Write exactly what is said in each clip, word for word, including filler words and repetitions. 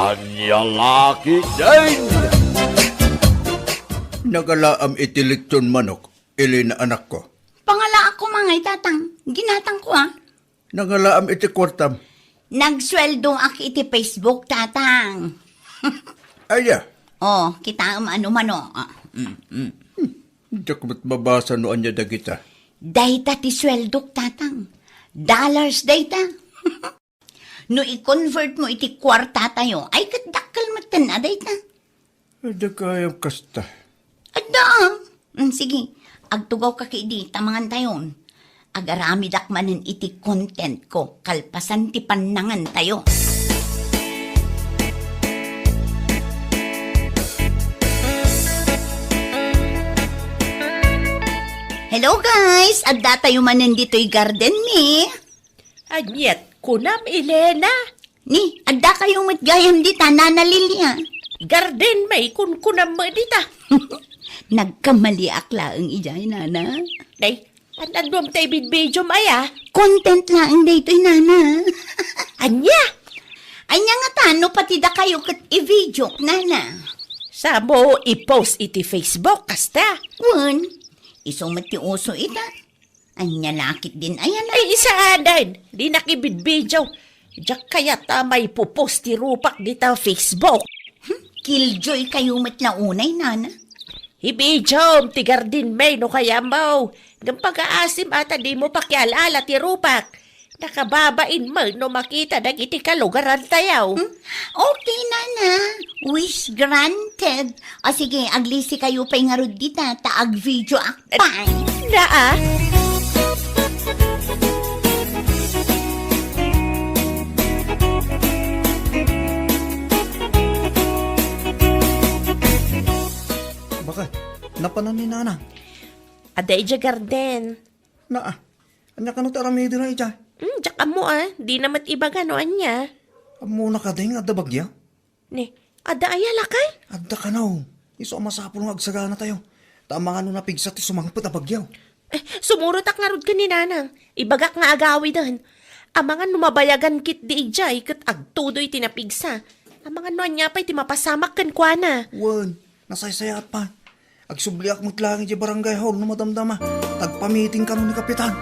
Ania la ketdin? Nagalaam iti litson manok, Elena anakko. Pangalaak koma ngay, tatang. Ginatangko, a. Nangalaam iti kuartam. Nagsueldoak iti Facebook, tatang. Aya? Oh, kitaem a numano. Ah, mm, mm. Diak met mabasa no ania dagita. Dayta ti sueldok, tatang. Dollars dayta. No i-convert mo iti kuartatayo, ay ket dakkel metten a dayta. Adda gayam kasta. Adda. Mm, sige, agtugawka ketdi ta mangantayon. Agaramidak manen iti content ko kalpasan ti pannangantayo. Hello guys! Addatayo manen ditoy garden mi. Aniat kunam, Elena? Ni, addakayo met gayam dita, Nana Lilia. Garden mi kunkunam met dita. Nagkamaliak laeng idiay, Nana. Nay, an-anuam ta ibidbidiom aya? Content laeng daytoy, Nana. Ania? Ania ngata no pati dakayo ket i-videok, Nana? Samo i-post iti Facebook, kasta? Wen, isu met ti uso ita. Ania la ketdin aya, Nana? Ay, saanen. Dinak ibidbidio. Diak kayat a maipopost ti rupak dita Facebook. Hmm, killjoykayo met la unay, Nana. Ibidiom ti garden mi no kayatmo. Ngem pagaasim a ta dimo pakial-ala ti rupak. Nakababain met no makita dagiti kalugarantayo. Hmm? Okay, Nana. Wish granted. O sige, aglisikayo pay ngarud dita, ta agvideoak pay. Naa? Bakit? Napanan ni Nana? Adda idiay garden. Naa. Ania kano ti aramidena idiay? Hmm, diak ammo a. Dina met ibaga no ania. Ammona kadi nga adda bagyo? Ni, adda aya lakay? Adda kano. Isu a masapul nga agsaganatayo. Ta amangan no napigsa ti sumangpet a bagyo. Eh, sumurotak ngarud ken ni Nanang. Ibagak nga agawiden. Amangan no mabayagan ketdi idiay ket agtudoy ti napigsa. Amangan no ania pay ti mapasamak kenkuana. Wen, nasaysayaat pay. Agsubliak met laeng idiay barangay hall no madamdama. Tagpamiting kano ni Kapitan.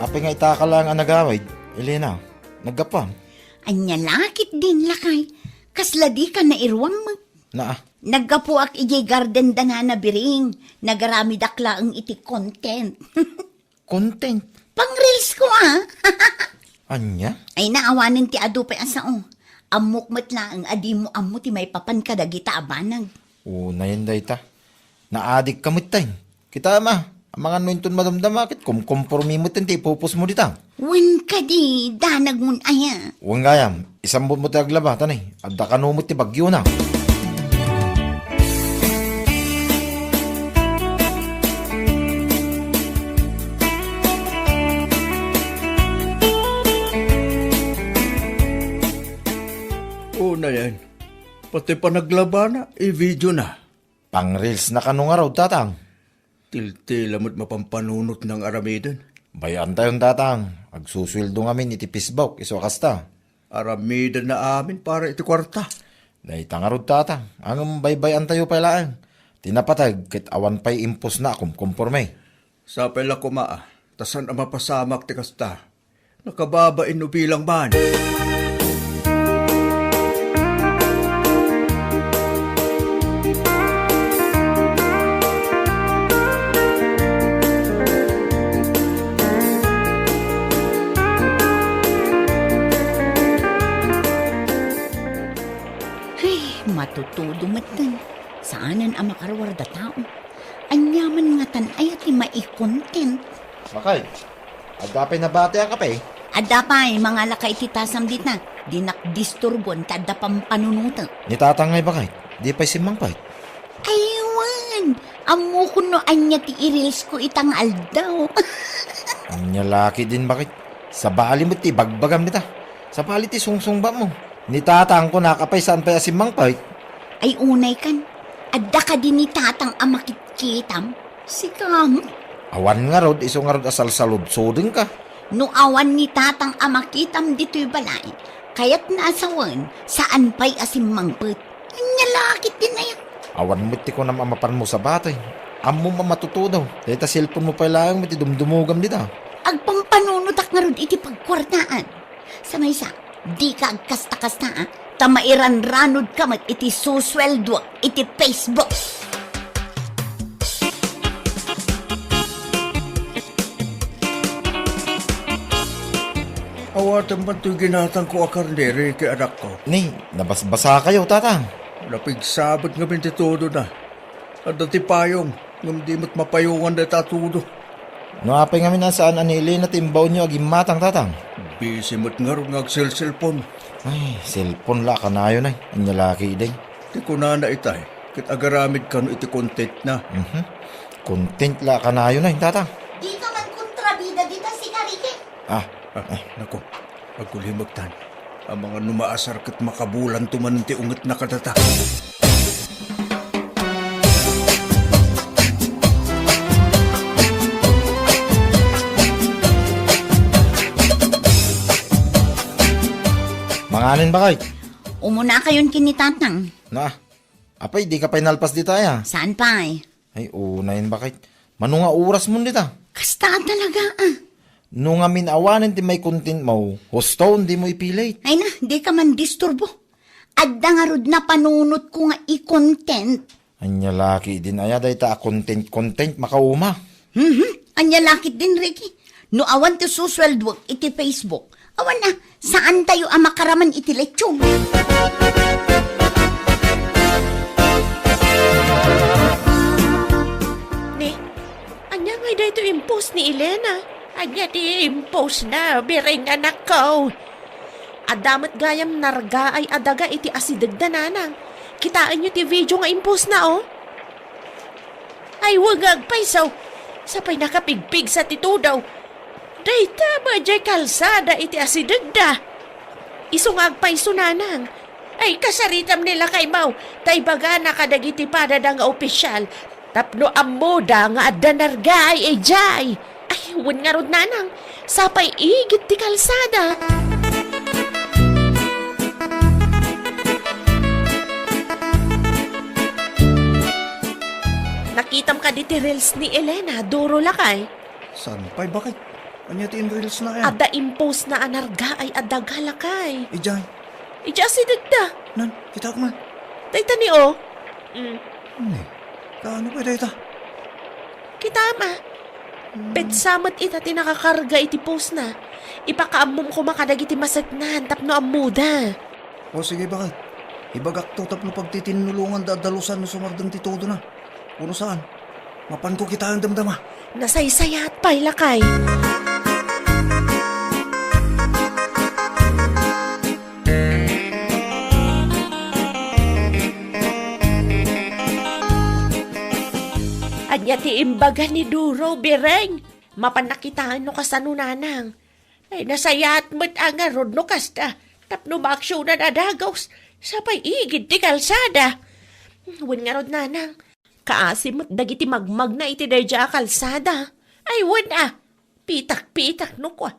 Apay nga ita ka laeng a nagawid, Elena? Naggapuam? Ania la ketdin lakay? Kasla dika nairuang met. Naa. Naggapuak idiay garden da Nana Biring. Nagaramidak laeng iti content. Content? Pang-reels ko, a. Ania? Ay, naawanen ti adu pay a sao. Ammok met laeng a dimo ammo ti maipapan kadagita a banag. Unayen dayta. Naadik ka metten. Kitaem a, amangan no inton madamdama ket kumkompormi metten ti ipopost mo dita. Wen kadi, danag mon aya. Wen gayam, isambut mo ti aglaba, ta ni, adda kano met ti bagyona. Unayen, pati panaglabana, i-videona. Pang-reels na kano ngarud, tatang? Tiltila met mapampanunot nang aramiden. Bay-antayon, tatang. Agsusueldo ngamin iti Facebook, isu a kasta. Aramidenna amin para iti kuarta. Dayta ngarud, tatang. Ngem baybay-antayo pay laeng. Ti napateg ket awan pay impostna a kumkompormi. Sapay la koma, a, ta saan a mapasamak ti kasta. Nakababain no bilang man. Ay, matutudo metten. Saanen a makaruar da tao. Ania man ngatan aya ti mai-content? Bakay, adda pay nabati a kape? Adda pay, mangalaka iti tasam dita. Dinak disturbuan ta adda pampanunotek. Ni tatang ngay bakay, di pay simmangpet? Ay, wen. Ammokon no ania ti i-reels ko ita nga aldaw. Ania la ketdin bakay? Sabali met ti ibagbagam dita. Sabali ti sungsungbat mo. Ni tatang kunak, apay saan pay a simmangpet? Ay unay kan, adda kadi ni tatang a makitkitam? Sika met. Awan ngarud, isu ngarud a salsaludsodengka. No awan ni tatang a makitam ditoy balay, kayatna a sawen, saan pay a simmangpet. Ania la ketdin aya? Awan met ti kunam a mapanmo sabate. Ammom a matutudo. Dayta cellphone mo pay laeng met ti dumdumogam dita. Agpampanunotak ngarud iti pagkuartaan. Sa maysa, dika agkasta-kasta, a, ta mairanranodka met iti susueldoak iti Facebook. Awatem man toy ginatangko a karne, Ricky, anakko. Ni, nabasbasakayo, tatang. Napigsabet ngamin ti tudona. Adda ti payong, ngem di met mapayongan dayta a tudo. No apay ngamin a saan a ni Elena ti imbaonyo a gimmatang, tatang? Busy met ngarud nga agselselpon. Ay, cellphone la a kanayon ay. Ania la ketdin? Ti kunana itay, ket agaramid kano iti contentna. Mhm. Content la a kanayon ay, tatang. Dika man kontrabida dita, sika, Ricky. Ah, ah, naku, agkulimektan. Amangan no maasar ket makabulanto manen ti ungetna kadata. Manganen, bakit? Umunakayon ken ni tatang. Na, apay, dika pay nalpas dita aya? Saan pay? Ay, unayen, bakit? Mano nga orasmon dita? Kasta talaga, a. No ngamin awanen ti maicontentmo, husto, dimo ipilit. Ay na, dika man disturbo. Adda ngarud napanunotko nga i-content. Ania la ketdin aya dayta a content-content, makauma. Mhm. Ania la ketdin, Ricky? No awan ti susueldoek iti Facebook, awan a, saantayo a makaraman iti lechon. Ni, ania ngay daytoy impost ni Elena? Ania ti impostna, Bireng, anakko? Adda met gayam nargaay a daga iti asidegda, nanang. Kitaenyo ti video nga impostna, o. Ay, wen nga agpayso. Sapay nakapigpigsa ti tudo. Dayta met diay kalsada iti asidegda. Isu nga agpayso, nanang. Ay, kasaritam ni lakaymo, ta ibagana kadagiti padada nga opisyal tapno ammoda nga adda nargaay idiay. Ay, wen ngarud, nanang, sapay igid ti kalsada. Nakitam kadi ti reels ni Elena, Doro, lakay? Saan pay, bakit? Ania ti in-reelsna aya? Adda impostna a nargaay a daga, lakay. Idiay? Idiay asidegda. Nan, kitaak man. Dayta ni, o. Mm. Ni, kaano pay dayta? Kitaem a. Hmm. Petsa met ita ti nakakarga iti postna. Ipakaammom koma kadagiti maseknan tapno ammoda. O sige, bakit? Ibagakto tapno pagtitinnulonganda a dalusan no sumardeng ti tudona. Wenno saan? Mapanko kitaen damdama. Nasaysayaat pay, lakay. Ania ti imbaga ni Duro, Bireng? Mapanna kitaen no kasano, nanang. Ay, nasayaat met a ngarud no kasta, tapno maaksionan a dagus, sapay igid ti kalsada. Wen ngarud, nanang, kaasi met dagiti magmagna iti daydiay a kalsada. Ay, wen a, pitak-pitak no kua.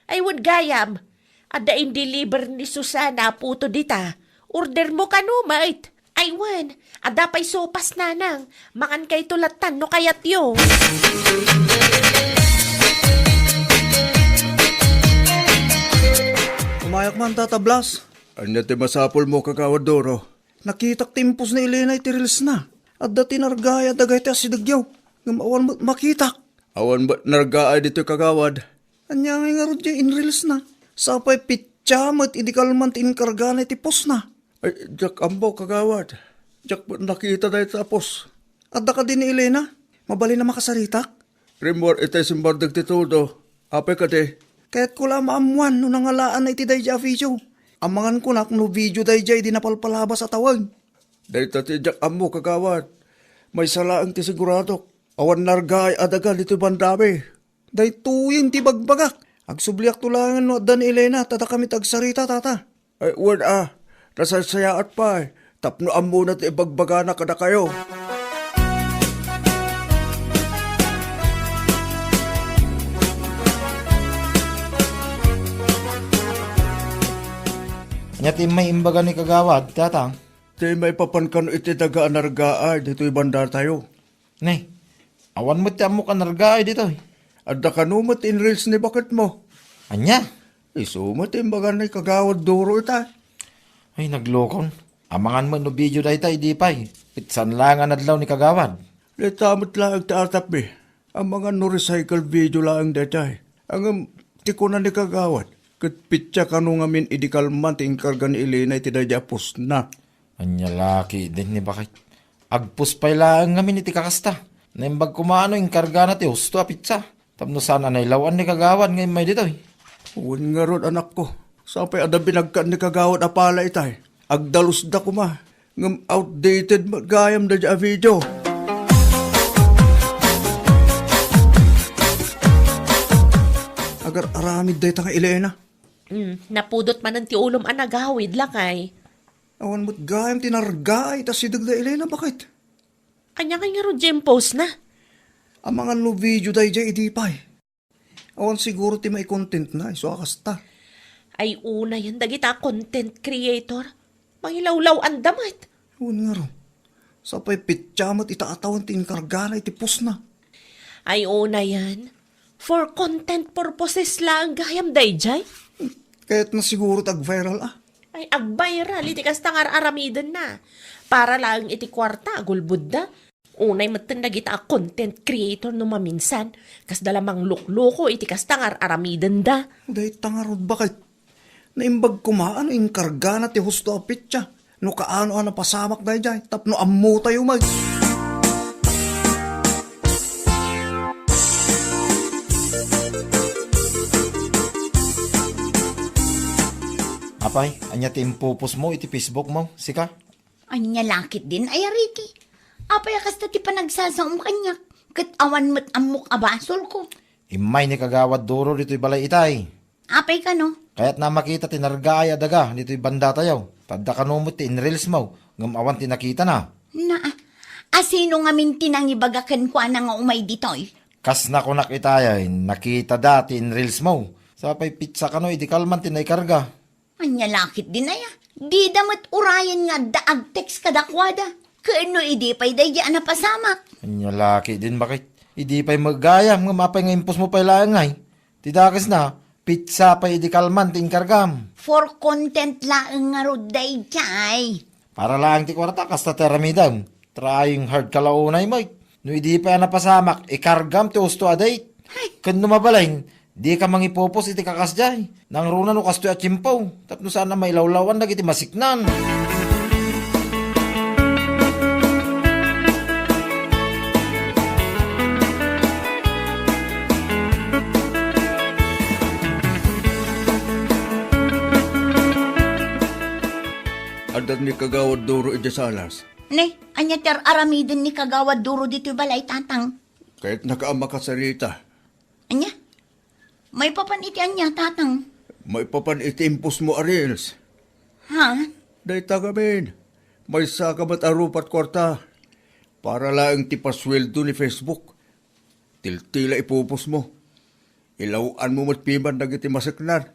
Ay, wen gayam, adda in-deliver ni Susana a puto dita. Ordermo kano met. Ay, wen, adda pay sopas, nanang. Mangankayto lattan no kayatyo. Umayak man, Tata Blas. Ania ti masapulmo, Kagawad Doro? Nakitak ti impostna ni Elena iti reelsna. Adda ti nargaay a daga iti asidegyo. Ngem awan met makitak. Awan met nargaay ditoy, Kagawad. Ania ngay ngarud diay in-reelsna? Sapay petsa met idi kalman ti inkargana iti postna. Ay, diak ammo, Kagawad. Diak met nakita dayta a post. Adda kadi ni Elena? Mabalin a makasaritak? Rimmuar itay simmardeng ti tudo. Apay kadi? Kayatko la a maammoan no nangalaanna iti daydiay a video. Amangan kunak no video daydiay idi napalpalabas a tawag. Dayta ti diak ammo, Kagawad. Maysa laeng ti siguradok. Awan nargaay a daga ditoy bandami. Daytoyen ti ibagbagak. Agsubliakto laengen no adda ni Elena, ta dakami ti agsarita, Tata. Ay, wen a. Nasaysayaat pay tapno ammona ti ibagbagana kadakayo. Ania ti immay imbaga ni Kagawad, Tatang? Ti maipapan kano iti daga a nargaay ditoy bandatayo. Ne, awan met ti ammok a nargaay ditoy. Adda kano met ti in-reels ni baketmo. Ania? Isu met ti imbaga ni Kagawad Duro ita. Ay, naglokon. Amangan met no video dayta idi pay. Pitsan laeng a nadlaw ni Kagawad. Dayta met laeng ti atapmi. Amangan no recycle video laeng daytay. Ngem ti kuna ni Kagawad, ket pitsa kano ngamin idi kalman ti inkarga ni Elena iti daydi a postna. Ania la ketdin ni bakit? Agpost pay laeng ngamin iti kakasta. Naimbag koma no inkargana ti husto a pitsa. Tapno saan a nailaw-an ni Kagawad nga immay ditoy. Wen ngarud, anakko. Sapay adda binagkan ni Kagawad a pala itay. Agdalusda koma. Ngem outdated met gayam daydi a video. Agar-aramid dayta nga Elena. Mm, napudot manen ti ulom a nagawid, lakay. Awan met gayam ti nargaay ta sideg da Elena, bakit? Ania ngay ngarud diay impostna? Amangan no video daydiay idi pay. Awan siguro ti maicontentna, isu a kasta. Ay, unayen dagita a content creator. Mangilawlaw-anda met. Wen ngarud. Sapay pitsa met ita a tawen ti inkargana iti postna. Ay, unayen. For content purposes laeng gayam daydiay. Kayatna siguro ti agviral, a. Ay, agviral iti kasta nga ar-aramidenna. Para laeng iti kuarta, agulbodda. Unay metten dagita a content creator no maminsan, kasda la manglukloko iti kasta nga ar-aramidenda. Dayta ngarud, bakit? Naimbag koma no inkargana ti husto a pitsa. No kaano a napasamak daydiay, tapno ammotayo met. Apay, ania ti impopostmo iti Facebookmo, sika? Ania la ketdin aya, Ricky? Apay a kasta ti panagsasaom kaniak, ket awan met ammok a basolko? Immay ni Kagawad Duro ditoy balay itay. Apay kano? Kayatna a makita ti nargaay a daga ditoy bandatayo. Ta adda kano met ti in-reelsmo, ngem awan ti nakitana. Naa, asino ngamin ti nangibaga kenkuana nga umay ditoy? Kas nakunak itay, nakitada ti in-reelsmo. Sapay pitsa kano idi kalman ti naikarga. Ania la ketdin aya? Dida met urayen nga adda ag-text kadakuada. Ken no idi pay daydi a napasamak. Ania la ketdin, bakit? Idi pay met gayam, ngem apay nga impostmo pay laeng ngay? Ti dakesna, pitsa pay idi kalman ti inkargam. For content laeng ngarud daydiay. Para laeng ti kuarta, kasta ti aramidem. Trying hard ka la unay, Mike. No idi pay a napasamak, ikargam ti husto a date. Ay. Ken no mabalin, dika mangipopos iti kakasdiay. Nangruna no kastoy a tiempo, tapno saan a mailawlaw-an dagiti masiknan. Adda ni Kagawad Duro idiay salas. Ne, ania ti ar-aramiden ni Kagawad Duro ditoy balay, Tatang? Kayatnaka a makasarita. Ania? Maipapan iti ania, Tatang? Maipapan iti impostmo a reels. Ha? Dayta ngamin. Maysaka met a rupat kuarta. Para laeng ti pasueldo ni Facebook. Tiltila ipopostmo. Ilaw-anmo met piman dagiti maseknan.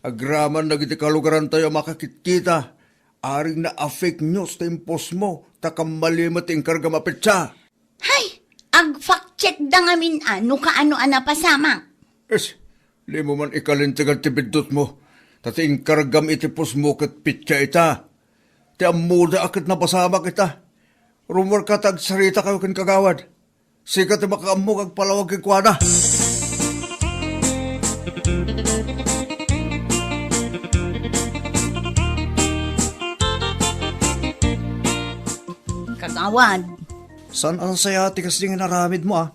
Agraman dagiti kalugarantayo a makakitkita. Aring na a fake news ti impostmo, ta kammali met ti inkargam a petsa. Hay! Ag-fact check da ngamin a no kaano a napasamak. Es, dimo man ikalintegan ti biddutmo, ta ti inkargam iti postmo ket petsa ita. Ti ammoda a ket napasamak ita. Rummuarka ta agsarita kayo ken Kagawad. Sika ti makaammo nga agpalawag kenkuana. Kagawad. Saan a nasaya ti kasdi nga inaramidmo, a?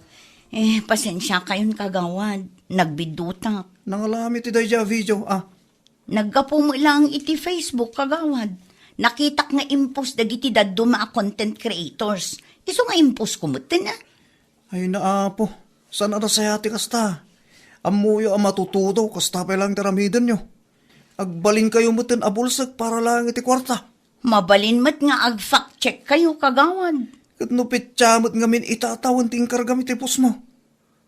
Eh, pasensia kayon, Kagawad. Nagbiddutak. Nangalami ti daydiay a video, a? Naggapu met laeng iti Facebook, Kagawad. Nakitak nga impost dagiti dadduma a content creators. Isu nga impost ko metten, a. Ay, naapo. Saan a nasaya ti kasta? Ammoyo a matutudo, kasta pay laeng ti aramidenyo. Agbalinkayo metten a bulsek para laeng iti kuarta. Mabalin met nga ag-fact checkkayo, kagawad. Ket no petsa met ngamin itatawen ti inkargam iti pusmo?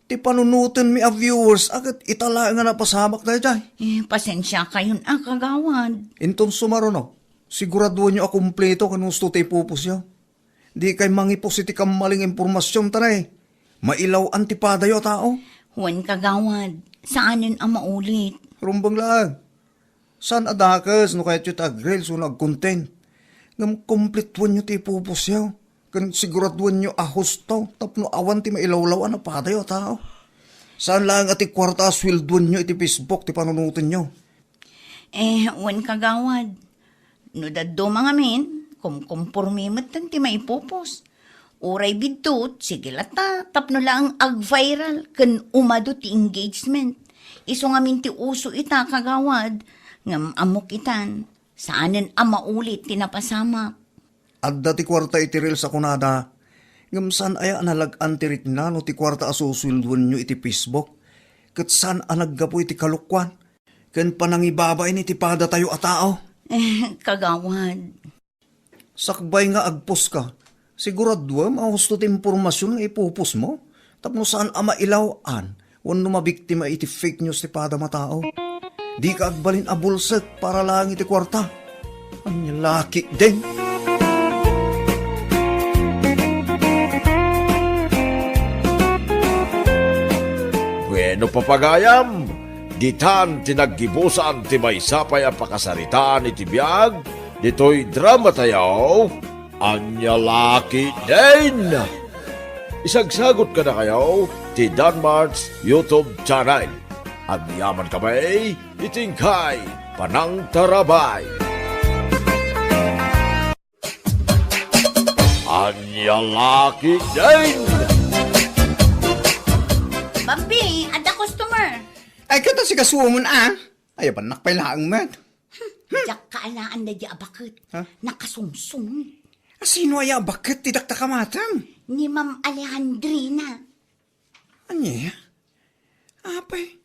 Ti panunotenmi a viewers a ket ita laeng a napasamak daydiay. Eh, pasensiakayon a, kagawad. Inton sumaruno, siguraduenyo a kumpleto ken husto ti ipupusyo. Dikay mangipus iti kammaling impormasion, ta nay, mailaw-an ti padayo a tao. Wen, kagawad, saanen a maulit. Rumbeng laeng. Saan a dakes no kayatyo ti ag-reels wenno ag-content. Ngem kumpletuenyo ti ipupusyo. Ken siguraduenyo a husto tapno awan ti mailawlaw-an a padayo a tao. Saan laeng a ti kuarta a sueldoenyo iti Facebook ti panunotenyo. Eh, wen, kagawad. No dadduma ngamin, kumkumpormi metten ti maipupos. Uray biddut, sige latta, tapno laeng ag-viral ken umadu ti engagement. Isu ngamin ti uso ita, kagawad, ngem ammok itan, saanen a maulit ti napasamak. Adda ti kuarta iti reels a kunada, ngem saan aya a nalag-an ti rikna no ti kuarta a susueldoenyo iti Facebook, ket saan a naggapu iti kalokuan ken panangibabain iti padatayo a tao. Eh, kagawad. Sakbay nga agposka, siguraduem a husto ti impormasion nga ipupusmo tapno saan a mailaw-an wenno mabiktima iti fake news ti padam a tao. Dika agbalin a bulsek para laeng iti kuarta. Ania la ketdin? Wenno, papagayam, ditan ti naggibusan ti maysa pay a pakasaritaan iti biag ditoy dramatayo, Ania la ketdin? Isagsagot kadakayo ti Danmart's YouTube channel. Agyaman kami iti inkay panangtarabay. Ania la ketdin? Bambi, adda customer. Ay, ket asikasuom a. Ay, abannak pay laeng met. Diak kaalaan daydi a baket. Ha? Nakasungsong. A, sino aya a baket ti dakdakamatam? Ni Ma'am Alejandrina. Ania? Apay,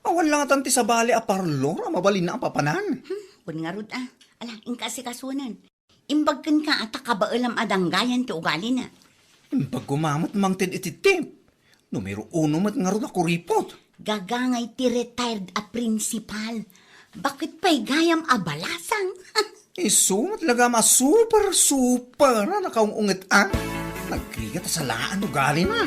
awan la ngatan ti sabali a parlor a mabalinna a papanan. Hmm, wen ngarud a. Ala, inka asikasunen. Imbag kenka a ta kabaelam a danggayan ti ugalina. Imbag koma met mangted iti tip. Numero uno met ngarud a kuripot. Gagangay ti retired a principal. Baket pay gayam a balasang. Isu met lagam a super, super a nakaung-unget a. Nagrigat a salaan ugalina.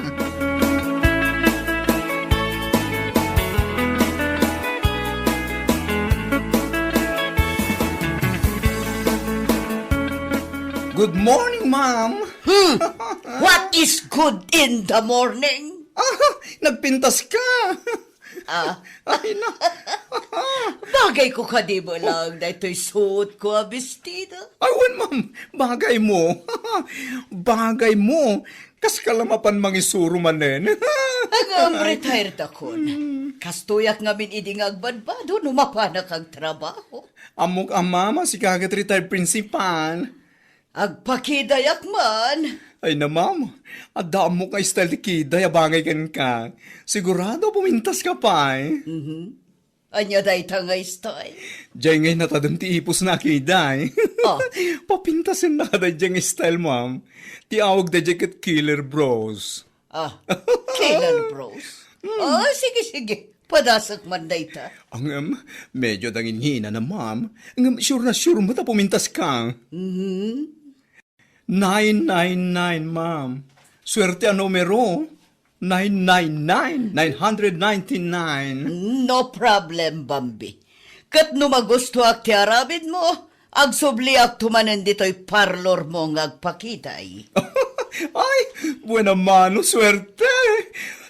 Good morning, ma'am. Hmm. What is good in the morning? Ah, nagpintas ka. Ah. Ay, na. Bagay ko kadi met laeng daytoy suot ko a bestida. Ay, wen, ma'am. Bagay mo. Bagay mo. Kas ka la mapan mangisuro manen. Ngem retired akon. Hmm. Kastoyak ngamin idi nga agbadbado no mapanak agtrabaho. Ammok a, ma'am, a sika ket retired principal. Agpakidayak man. Ay na, ma'am. Adda ammok nga style ti kiday a bangay kenka. Sigurado a pumintas ka pay. Mhm. Ania dayta nga style? Diay ngay natadem ti ipusna a kiday. Ah. Papintasennak daydiay nga style, ma'am. Ti awag daydiay ket Killer Bros. Ah, Killer Bros. Hmm. Ah, sige, sige. Padasek man dayta. Ngem, medyo dangin hinana, ma'am. Ngem, sure na sure met a pumintas ka. Mhm. Nine nine nine, ma'am. Suerte a numero. Nine nine nine, nine hundred ninety-nine. No problem, Bambi. Ket no magustuak ti aramidmo, agsubliakto manen ditoy parlor mo nga agpakiday. Ay, buena mano, suerte!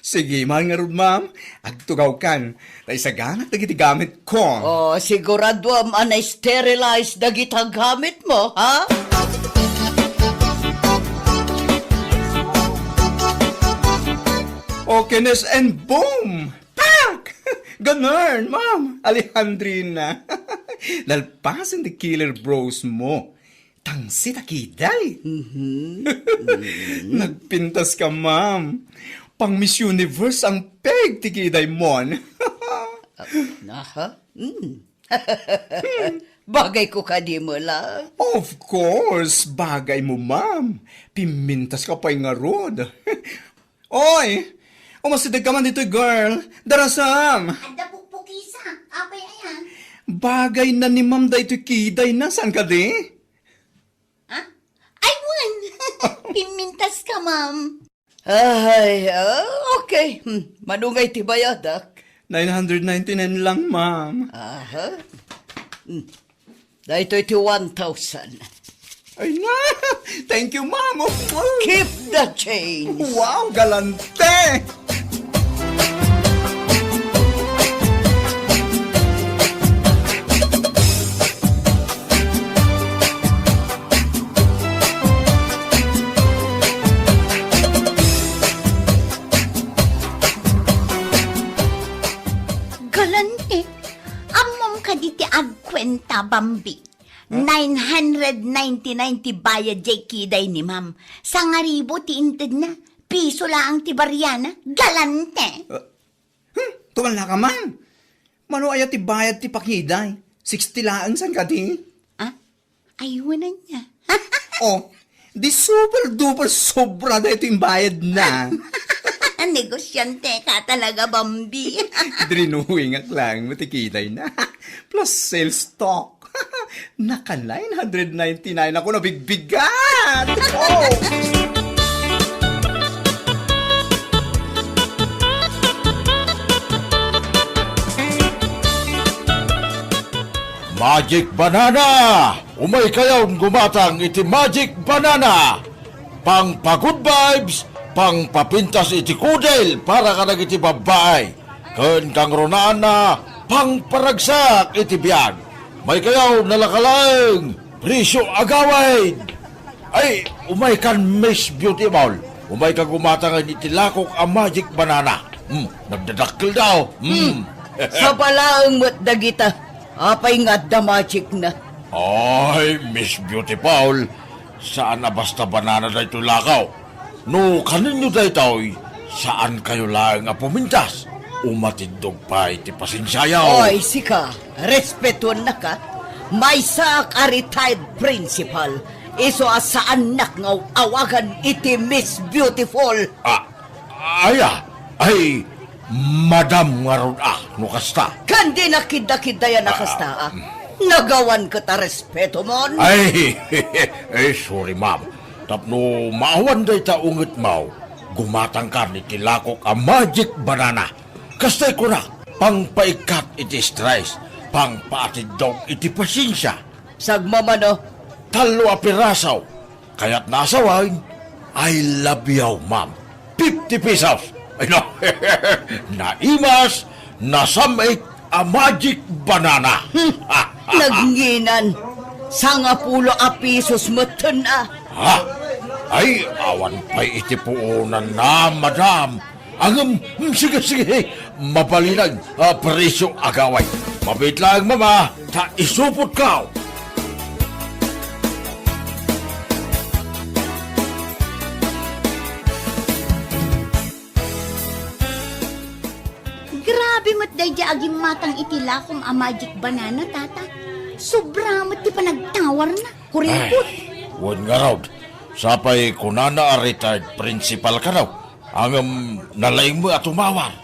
Sige man ngarud, ma'am. Agtugawkan. Ta isaganak dagiti gamitko. Oh, siguraduam a na-sterilize dagita gamitmo, ha? Okenes and boom! Pak! Ganun, Ma'am Alejandrina. Nalpasen ti Killer Bros mo. Tangsit a kiday. Mhm. Nagpintas ka, ma'am. Pang Miss Universe ang peg ti kiday mon. Ah, aha. Mm. Bagayko kadi, Mela? Of course, bagaymo, ma'am. Pimintaska pay ngarud. Oy, umasidegka man ditoy, girl. Darasam. Adda pukpukisa. Apay aya? Bagayna ni ma'am daytoy kidayna, saan kadi? Ha? Ay, wen! Pimintaska, ma'am. Ay, ah, okay. Hmm, mano ngay ti bayadak? Nine hundred ninety-nine lang, ma'am. Aha. Hmm. Daytoy ti one thousand. Ay na! Thank you, ma'am. Keep the change. Wow, galante! Galante, ammom kadi ti agkuenta, Bambi? Huh? Nine hundred ninety-nine ti bayad jay kiday ni ma'am. Sangaribu ti intedna. Piso laeng ti bariana. Galante. Uh, Hmm, tumala ka man. Mano aya ti bayad ti pakiday? Sixty laeng, saan kadi? Ah? Ay, wen aya. Oh, di super duper sobra daytoy imbayadna. Negosyante ka talaga, Bambi. Drinowingak laeng met ti kidayna. Plus sales talk. Naka nine hundred ninety-nine ako nabigbigat! Oh! Magic Banana! Umay kayon gumatang iti Magic Banana! Pangpa-good vibes, pangpapintas iti kudel para kadagiti babbai, ken kangrunaanna, pangparagsak iti biag. May kayaw nalaka laeng, presyo agawid. Ay, umay kan Miss Beautiful. Umay ka gumatangen iti lakok a magic banana. Hmm, nagdadakkel daw. Hmm. Hmm. Saba laeng met dagita. Apay nga adda magic na? Ay, Miss Beautiful, saan a basta banana daytoy lakaw. No kaninyo daytoy, saan kayo laeng a pumintas. Umatiddog pay ti pasensiayo. Oy, sika, respetuennaka. Maysaak a retired principal. Isu a saannak nga awagan iti Miss Beautiful. Ah, aya, ay, Madam ngarud a, no kasta. Ken di nakidda-kiddayan a kasta, ah. Nagawan ket a respeto mon. Ay, ay, sorry, ma'am. Tapno maawan dayta unget maw, gumatangkan iti lakok a magic banana. Kastay kuna, pangpaikkat iti stress, pangpaatiddog iti pasensia. Sagmamano. Tallo a piraso. Kayatna a sawen, I love you, ma'am. Fifty pesos. Ay, no. Naimas, nasam-it a magic banana. Hmm. Nagnginan. Sangapulo a pesos metten a. Ha? Ay, awan pay iti puonanna, madam. Ngem, mm, sige, sige. Mabalinen a presyo agaway. Mabiit laeng, mama, ta isupotkaw. Grabe met daydiay a gimmatang iti lakom a magic banana, tata. Sobra met ti panagtawarna. Kuripot. Ay, wen ngarud. Sapay kunana a retired principal kano. Ngem nalaingmo a tumawar.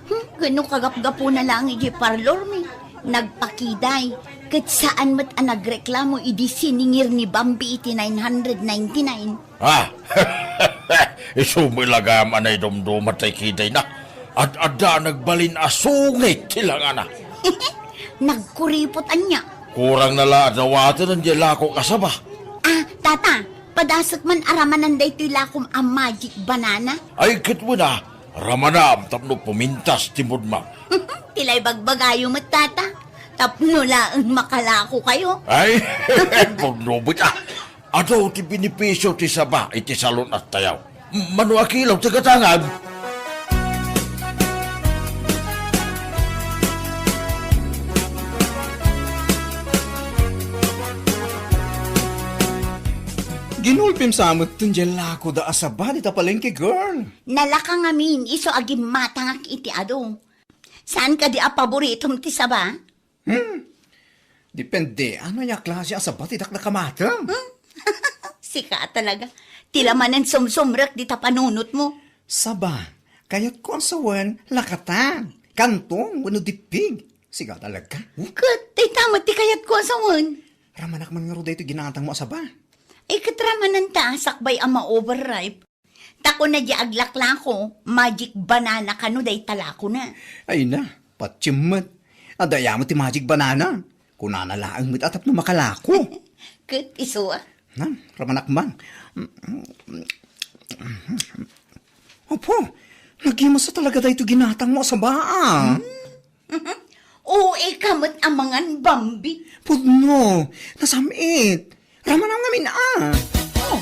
Hmm, ket no kagapgapuna laeng idiay parlormi, nagpakiday, ket saan met a nagreklamo idi siningir ni Bambi iti nine hundred ninety-nine. Ah, isu met la gayam a naidumduma tay kidayna. Ad-adda a nagbalin a sungit ti langana. Nagkuripot ania? Kurangna la a dawaten diay lakok a saba. Ah, tata, padasek man a ramanan daytoy lakom a magic banana? Ay, ket wen a, ramanam tapno pumintas ti moodmo. Ti la ibagbagayo met, tata, tapno laeng makalakokayo. Ay, pudno met a. Adu ti benepisio ti saba iti salun-attayo. Mano a kilo ti gatangam? Ginulpim sa met ti lakoda a saba dita palengke, girl. Nalaka ngamin isu a gimmatangak iti adu. Saan kadi a paboritom ti saba? Hmm. Depende, ania a klase a saba ti dakdakamatem? Hmm? Sika talaga. Ti la manen sumsumrek dita panunotmo. Saba, kayatko a sawen, lakatan, kantong, wenno dippig. Sika talaga. Hmm? Ket, dayta met ti kayatko a sawen. Ramanak man ngarud daytoy ginatangmo a saba. Ay, ket ramanen ta, sakbay a ma-overripe. Ta kuna diay aglaklako, magic banana kano dayta lakona. Ay na, patiem met. Adda aya met ti magic banana. Kunana laeng met a tapno makalako. Ket isu a. Na, ramanak man. Apo, nagimasa talaga daytoy ginatangmo a saba, a. Hmm? O, ika met a mangan, Bambi. Pudno, nasam-it. Ramanam ngamin, a. Oh,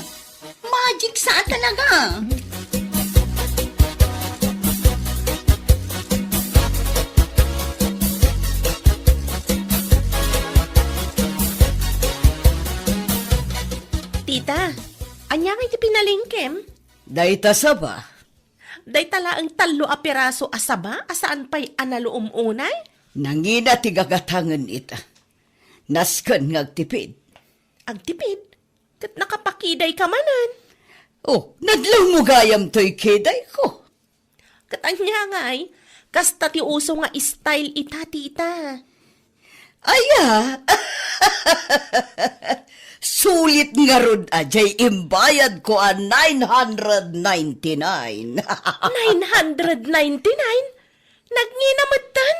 magic sa talaga. Tita, ania ngay ti pinalengkem? Dayta saba. Dayta laeng tallo a piraso a saba a saan pay a naluom unay? Nangina ti gagatangen ita. Nasken nga agtipid. Agtipid? Ket nakapakidayka manen. Oh, nadlawmo gayam toy kidayko. Ket ania ngay, kasta ti uso nga style ita, tita. Aya? Sulit ngarud a diay imbayadko a nine hundred ninety-nine. Nine hundred ninety-nine? Nagngina metten?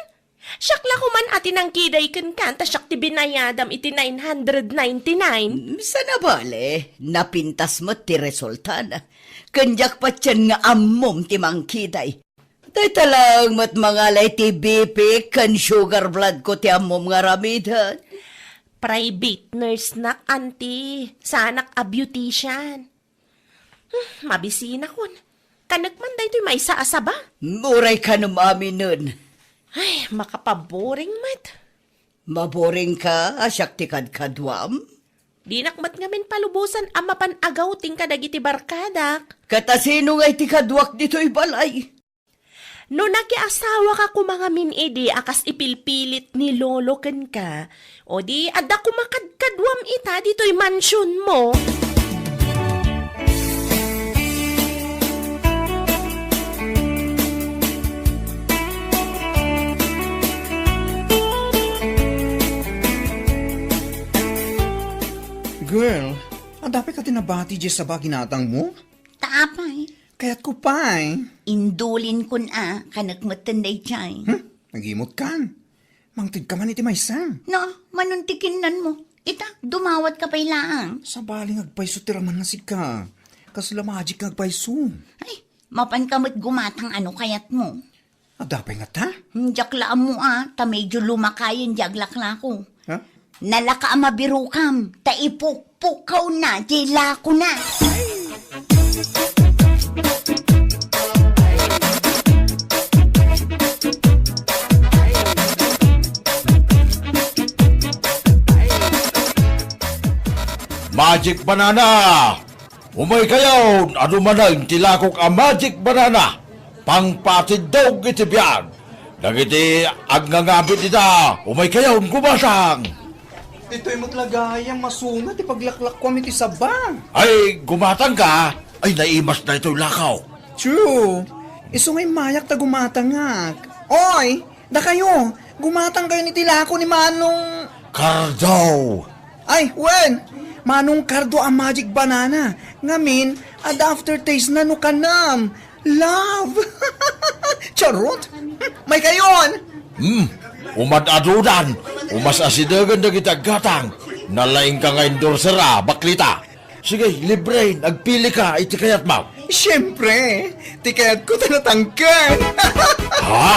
Siak la koman a ti nangkiday kenka, ta siak ti binayadam iti nine hundred ninety-nine. Mm, saan a bale, napintas met ti resultana. Ken diak patien nga ammom ti mangkiday. Dayta laeng met mangala iti B P ken sugar blood ko ti ammom nga aramiden. Private nurse nak, auntie. Saanak a beautician. Hmm, mabisinakon. Kanek man daytoy maysa a saba. Uray kanem aminen. Ay, makapaboring met. Maboringka a siak ti kadkaduam? Dinak met ngamin palubosan a mapan agawting kadagiti barkadak. Ket asino ngay ti kaduak ditoy balay? No nakiasawaka koma ngamin idi a kas ipilpilit ni Lolo kenka, o di adda koma kadkaduam ita ditoy mansionmo. Girl, adda pay kadi nabati diay saba a ginatangmo? Ta apay? Kayatko pay. Indulinkon a, kanek metten daydiay. Hmm? Nagimutkan. Mangtedka man iti maysa. No, manuntikinnanmo. Ita, dumawatka pay laeng. Sabali nga agpayso ti raman nga sika. Kasla magic nga agpayso. Ay, mapanka met gumatang ano kayatmo. Adda pay ngata? Hmm, diak la ammo a, ta medyo lumakayen diay aglaklako. Ha? Nalaka a mabirokam, ta ipukpukawna diay lakona. Magic banana! Umaykayon, adu manen ti lakok a magic banana, pangpatiddog iti biag. Dagiti agngangabi dita, umaykayon, gumatang! Ditoy met la gayam masuna ti paglaklakuam iti saba. Ay, gumatangka? Ay, naimas daytoy lakaw. True. Isu nga immayak ta gumatangak. Oy, dakayo, gumatangkayon iti lako ni Manong Cardo. Ay, wen! Manong Cardo a magic banana. Ngamin, adda aftertaste na no kanam. Love! Charot! Maykayon! Hmm, umad-adudan. Umas-asidegen dagiti aggatang. Nalaingka nga endorser a, baklita. Sige, libre, agpilika iti kayatmo. Siempre, ti kayatko ta natangken. Ha?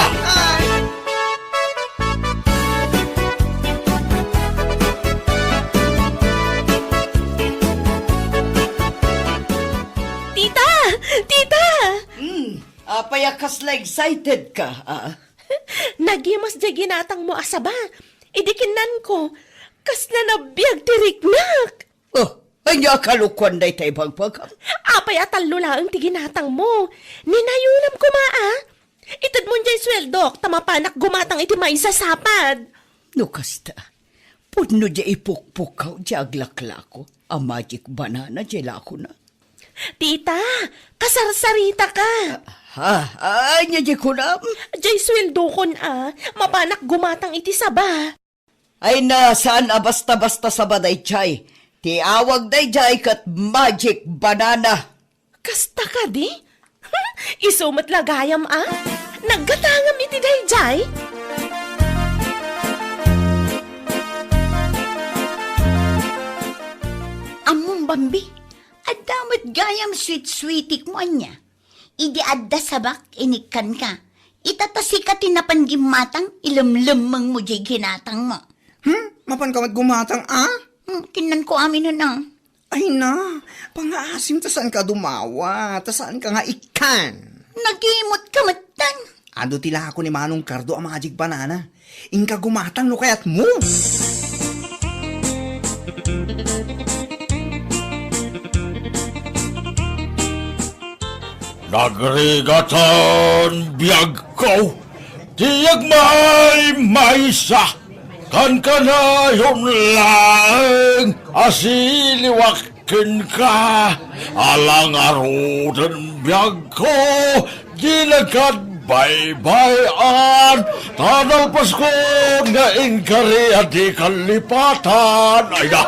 Tita! Tita! Hmm, apay a kasla excited ka, ah? Nagimas diay ginatangmo a saba. Idi kinnanko, kasla nabiag ti riknak. Oh, ania a kalokuan dayta ibagbagam? Apay a tallo laeng ti ginatangmo? Ninayonam koma, a? Itedmon diay sueldok, ta mapanak gumatang iti maysa a sapad. No kasta, pudno diay ipukpukkaw diay aglaklako a magic banana diay lakona. Tita, kasarsarita ka. Ha? Ania diay kunam? Diay sueldokon a, mapanak gumatang iti saba. Ay na, saan a basta-basta saba daydiay. Ti awag daydiay ket magic banana. Kasta kadi? Isu met la gayam a? Naggatangam iti daydiay? Ammom, Bambi, adda met gayam sweet-sweetikmo ania. Idi adda sabak, inikkanka. Ita ta sika ti napan gimmatang, ilemlemmengmo diay ginatangmo. Hmm? Mapanka met gumatang a? Hmm, kinnanko aminen a. Ay na, pangaasim ta saanka dumawa, ta saanka nga ikkan. Nagimot ka metten. Adu ti lako ni Manong Cardo a magic banana. Inka gumatang no kayatmo. Nagrigaten biagko, ti agmaymaysa, kankanayon laeng a siliwak kenka, alang aruden biagko, di nagkadbaybay-an, ta nalpaskon nga inkari a di kallipatan. Ay na,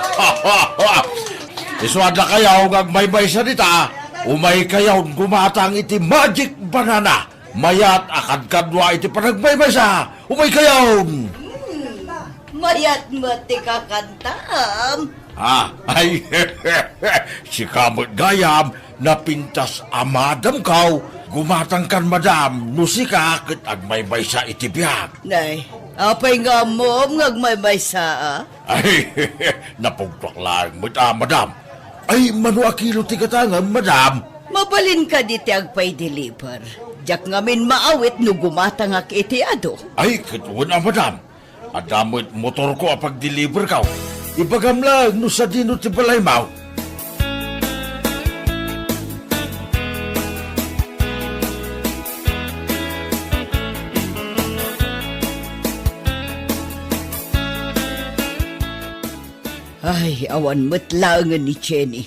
isu adda kayo nga agmaymaysa dita, umay kayon gumatang iti magic banana. Mayat a kadkadua iti panagmaymaysa. Umay kayon! Hmm, mayat met ti kakantam. Ah, ay, sika met gayam, napintas a madamkaw. Gumatangkan, madam, no sika ket agmaymaysa iti biag. Nay, apay nga ammom nga agmaymaysa a? Ay, napugtuak laeng met a, madam. Ay, mano a kilo ti gatangam, madam? Mabalin kadi ti agpaideliver. Diak ngamin maawit no gumatangak iti adu. Ay, ket wen a, madam. Adda met motorko a pagdeliverkaw. Ibagam laeng no sadino ti balaymaw. Ay, awan met laengen ni Jenny.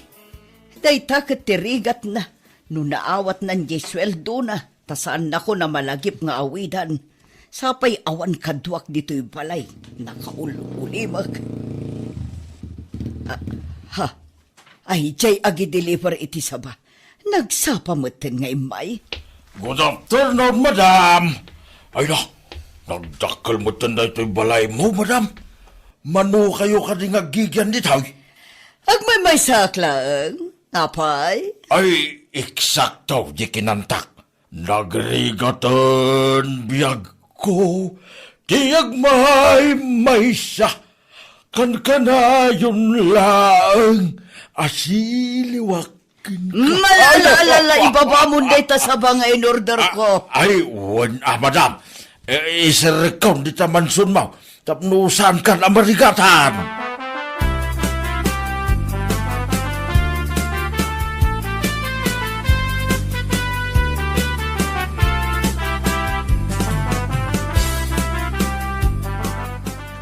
Dayta ket ti rigatna no naawatnan diay sueldona, ta saannakon a malagip nga awidan. Sapay awan kaduak ditoy balay, nakaul-ulimek. Ah, ha. Ay, diay agideliver iti saba. Nagsapa metten nga immay. Good afternoon, madam. Ay na, nagdakkel metten daytoy balaymo, madam. Mano kayo kadi nga aggigian ditoy? Agmaymaysaak laeng. Apay? Ay, eksakto di kinantak. Nagrigaten biagko ti agmaymaysa, kankanayon laeng a siliwak kenka. Malala, alala, ibabamon dayta saba nga in-order ko. Ah, ay, wen a, madam. Eh, iserrekkon dita mansionmo. Tapno saankan a marigatan.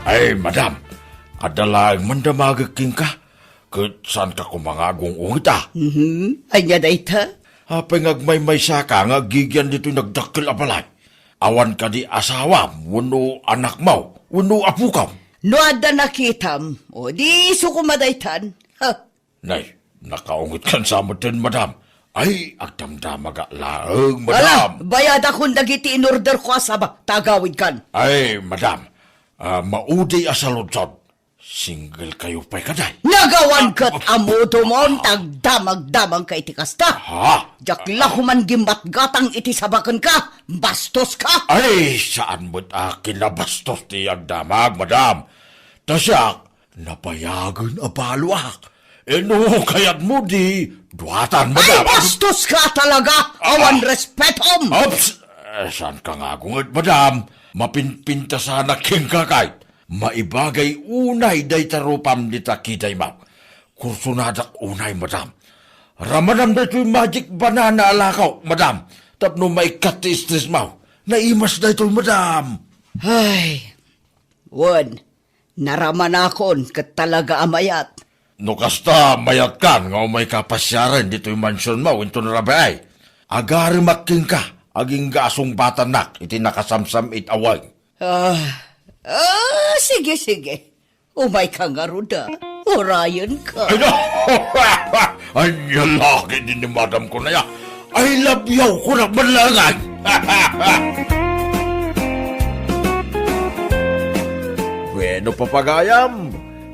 Ay, madam, adda laeng mandamagek kenka, ket saanka koma nga agung-ungit a. Mhm. Ania dayta? Apay nga agmaymaysaka nga aggigian ditoy nagdakkel a balay? Awan kadi asawam wenno anakmo wenno apokam? No adda nakitam, o di isu koma daytan. Ha? Nay, nakaungitkan sa metten, madam. Ay, agdamdamagak laeng, madam. Ala, bayadakon dagiti in-order ko a saba, ta agawidkan. Ay, madam, ah, maudi a saludsod. Single kayo pay kadi? Nagawan ket amudomon, ta agdamagdamagka iti kasta. Ha? Diak la koman gimmatgatang iti saba kenka. Bastoska. Ay, saan met a kinabastos ti agdamag, madam. Ta siak, nabayagen a baloak. Eh, no kayatmo, di duatan, madam. Ay, bastoska talaga. Awan respetom. Ups! Eh, saanka nga agunget, madam? Mapinpintasanak kenka kayat. Maibagay unay dayta rupam dita kidaymaw. Kursonadak unay, madam. Ramanam daytoy magic banana a lakaw, madam. Tapno maikkat ti stressmaw. Naimas daytoy, madam. Ay, Wen, naramanakon ket talaga a mayat. No kasta, mayatkan nga umayka a pasiaren ditoy mansionmo inton rabii. Agarimak kenka, agingga a sungbatannak iti nakasamsam-it a weng. Ah, ah, sige, sige. Umayka ngarud a. Urayenka. Ay, no! Ania la ketdi ni madam ko na ya. I love you, kunak man laeng. Bueno, papagayam,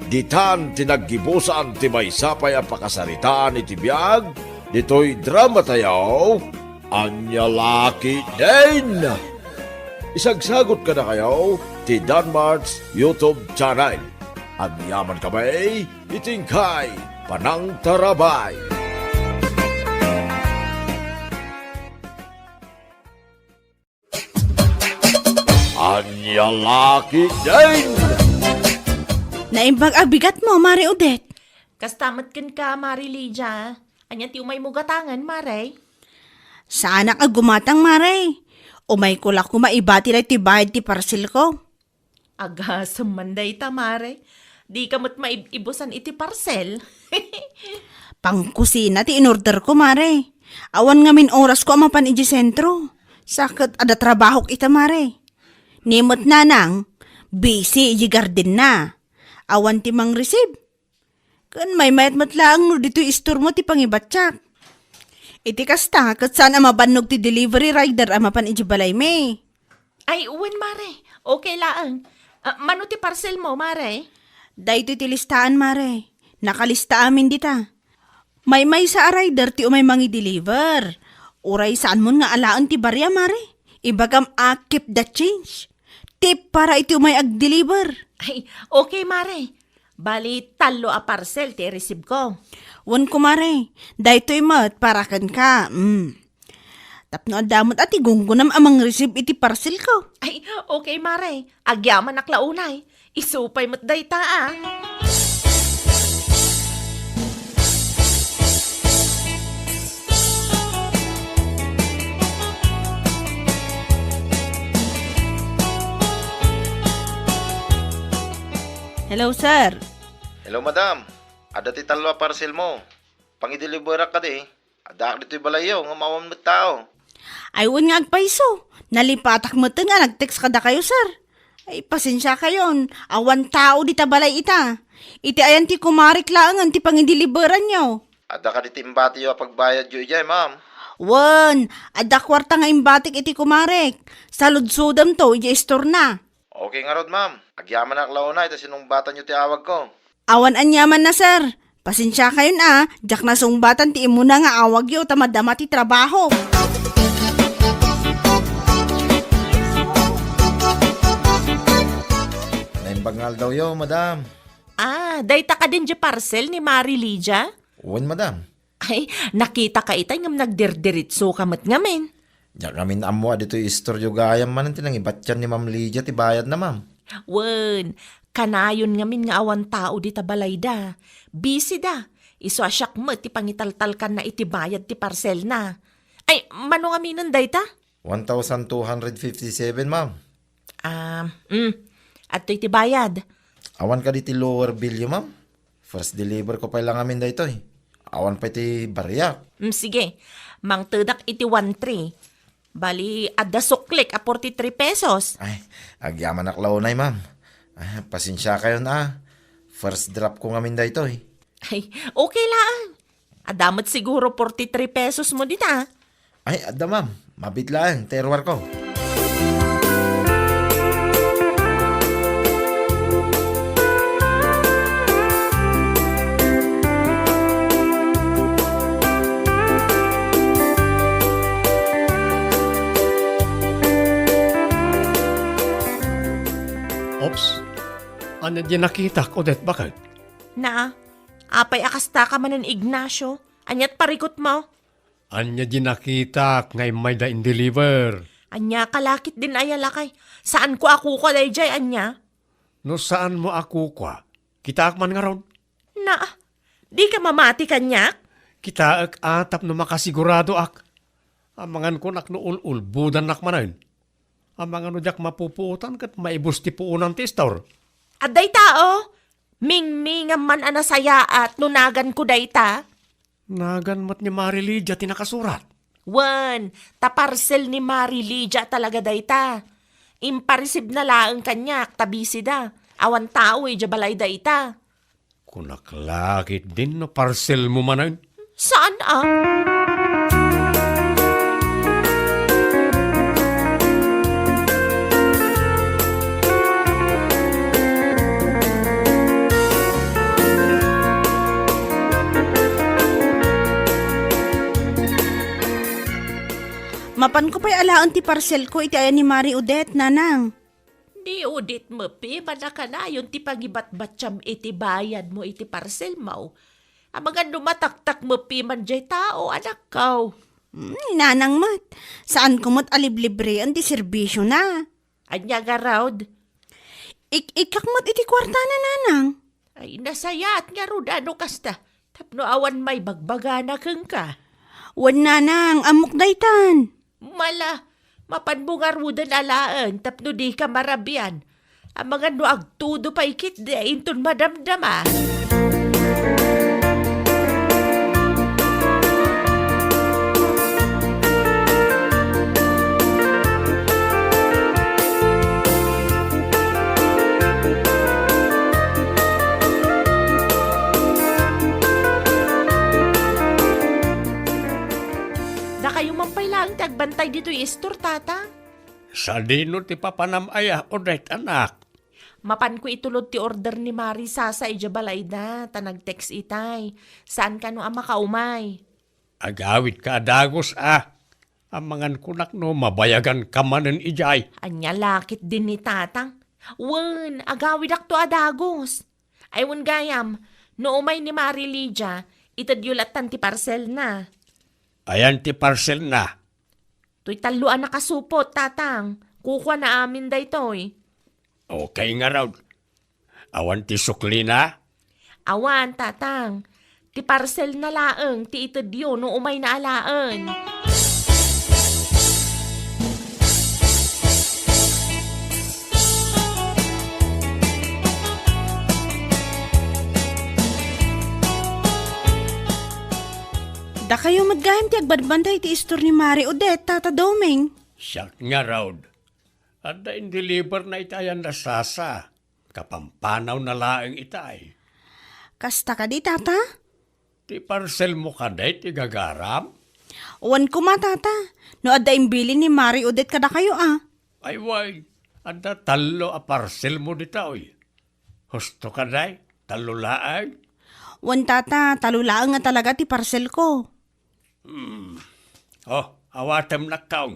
ditan ti naggibusan ti maysa pay a pakasaritaan iti biag ditoy drama tayo. Ania la ketdin? Isagsagot kadakayo ti Danmart's YouTube channel. Agyaman kami iti inkay panangtarabay. Ania la ketdin? Naimbag a bigatmo, Mare Odette. Kasta met kenka, Mare Lydia. Ania ti umaymo gatangen, Mare? Saanak a gumatang, Mare. Umayko la koma ibati daytoy bayad ti parcelko. Agasem man dayta, Mare. Dika met maib-ibusan iti parcel. Pangkusina ti inorderko, Mare. Awan ngamin orasko a mapan idiay sentro. Sa ket adda trabahok ita, Mare. Ni met nanang, busy idiay gardenna. Awan ti mangreceive. Ken maymayat met laeng no ditoy istormo ti pangibatiak. Iti kasta, ket saan a mabannog ti delivery rider a mapan idiay balaymi. Ay, wen, Mare. Okay laeng. Ah, mano ti parcelmo, Mare? Daytoy ti listaan, Mare. Nakalista amin dita. Maymaysa a rider ti umay mangi-deliver. Uray saanmon nga alaen ti baria, Mare. Ibagam a keep the change. Tip para iti umay ag-deliver. Ay, okay, Mare. Bali, tallo a parcel ti ireceive ko. Wen, kumare, daytoy met para kenka. Mm. Tapno adda met a ti gunggonam a mangreceive iti parcel ko. Ay, okay, Mare. Agyamanak la unay. Isu pay met dayta, a. Hello, sir. Hello, madam. Adda ti tallo a parcelmo. Pangideliverak kadi. Addaak ditoy balayyo, ngem awan met tao. Ay, wen nga agpayso. Nalipatak metten nga nag-text kadakayo, sir. Ay, pasensiakayon. Awan tao dita balay ita. Iti ayan ti kumarek laengen ti pangideliveranyo. Adda kadi ti imbatiyo a pagbayadyo idiay, ma'am? Wen, adda kuarta nga imbatik iti kumarek. Saludsodemto idiay istorna. Okay ngarud, ma'am. Agyamanak la unay ta sinungbatanyo ti awagko. Awan aniamanna, sir. Pasensiakayon a, diak nasungbatan ti immuna nga awagyo ta madama ti trabaho. Naimbag nga aldawyo, madam. Ah, dayta kadin diay parcel ni Mari Lydia? Wen, madam. Ay, nakitaka itay ngem nagdirdiritsoka met ngamin. Diak ngamin ammo a ditoy istoryo gayam manen ti nangibatian ni Ma'am Lydia ti bayadna, ma'am. Wen, kanayon ngamin nga awan tao dita balayda. Busy da. Isu a siak met ti pangitaltalkanna iti bayad ti parcelna. Ay, mano ngaminen dayta? One thousand two hundred fifty-seven, ma'am. Ah, mm. Adtoy ti bayad. Awan kadi ti lower billyo, ma'am? First deliver ko pay la ngamin daytoy. Awan pay ti bariak. Mm, sige. Mangtedak iti one three. Bali, adda suklik a forty-three pesos. Ay, agyamanak la unay, ma'am. Ah, pasensiakayon a. First drop ko ngamin daytoy. Ay, okay laeng. Adda met siguro forty-three pesos mo dita. Ay, adda, ma'am. Mabiit laeng ti iruarko. Oops. Ania diay nakitak, Odette, baket? Naa, apay a kastaka manen, Ignacio? Ania't parikutmo? Ania diay nakitak nga immayda in-deliver? Ania ka la ketdin aya, lakay? Saanko a kukua daydiay, ania? No saanmo a kukua, kitaak man ngarud. Na, dika mamati kaniak? Kitaek a tapno makasiguradoak. Amangan kunak no ul-ulbodannak manen. Amangan no diak mapupuotan ket maibus ti puonan ti istor. Adda ita, o. Mingmingam man a nasayaat no naganko dayta. Nagan met ni Mari Lydia ti nakasurat. Wen, ta parcel ni Mari Lydia talaga dayta. Imparisibna laeng kaniak ta bisida. Awan tao idiay balay dayta. Kunak la ketdin no parcelmo manen. Saan a? Mapanko pay alaen ti parcelko iti ayan ni Mari Odette, nanang. Ni Odette met piman a kanayon ti pangibatbatiam iti bayadmo iti parcelmo. Amangan no mataktak met piman diay tao, anakko. Hmm, nanang met. Saanko met a liblibreen ti serbisiona. Ania ngarud? Ik-ikkak met iti kuartana, nanang. Ay, nasayaat ngarud a no kasta. Tapno awan maibagbagana kenka. Wen, nanang, ammok daytan. Mala, mapanmo ngaruden alaen tapno dika marabian. Amangan no agtudo pay ketdi inton madamdama. Dakayo man pay laeng ti agbantay ditoy istor, Tata. Sadino ti papanam aya, Odette, anak? Mapanko itulod ti order ni Mari Sasa idiay balayda, ta nag-text itay. Saan kano a makaumay? Agawidka a dagus a. Amangan kunak no mabayaganka manen idiay. Ania la ketdin ni Tatang? Wen, agawidakto a dagus. Ay, wen gayam, no umay ni Mari Lydia, itedyo lattan ti parcelna. Ayan ti parcelna? Toy tallo a nakasupot, Tatang. Kukuana amin daytoy. Okay ngarud. Awan ti suklina? Awan, Tatang. Ti parcelna laeng ti itedyo no umayna alaen. Dakayo met gayam ti agbantay iti istor ni Mari Odette, Tata Doming. Siak ngarud. Adda indeliverna iti ayan da Sasa. Kapampanawna laeng itay. Kasta kadi, Tata? Ti parcelmo kadi ti gagaram? Wen koma, Tata. No adda imbilin ni Mari Odette kadakayo a. Ay, wen, adda tallo a parcelmo ditoy. Husto kadi, tallo laeng? Wen, Tata, tallo laeng a talaga ti parcelko. Hmm. Oh, awatem, nakkaw.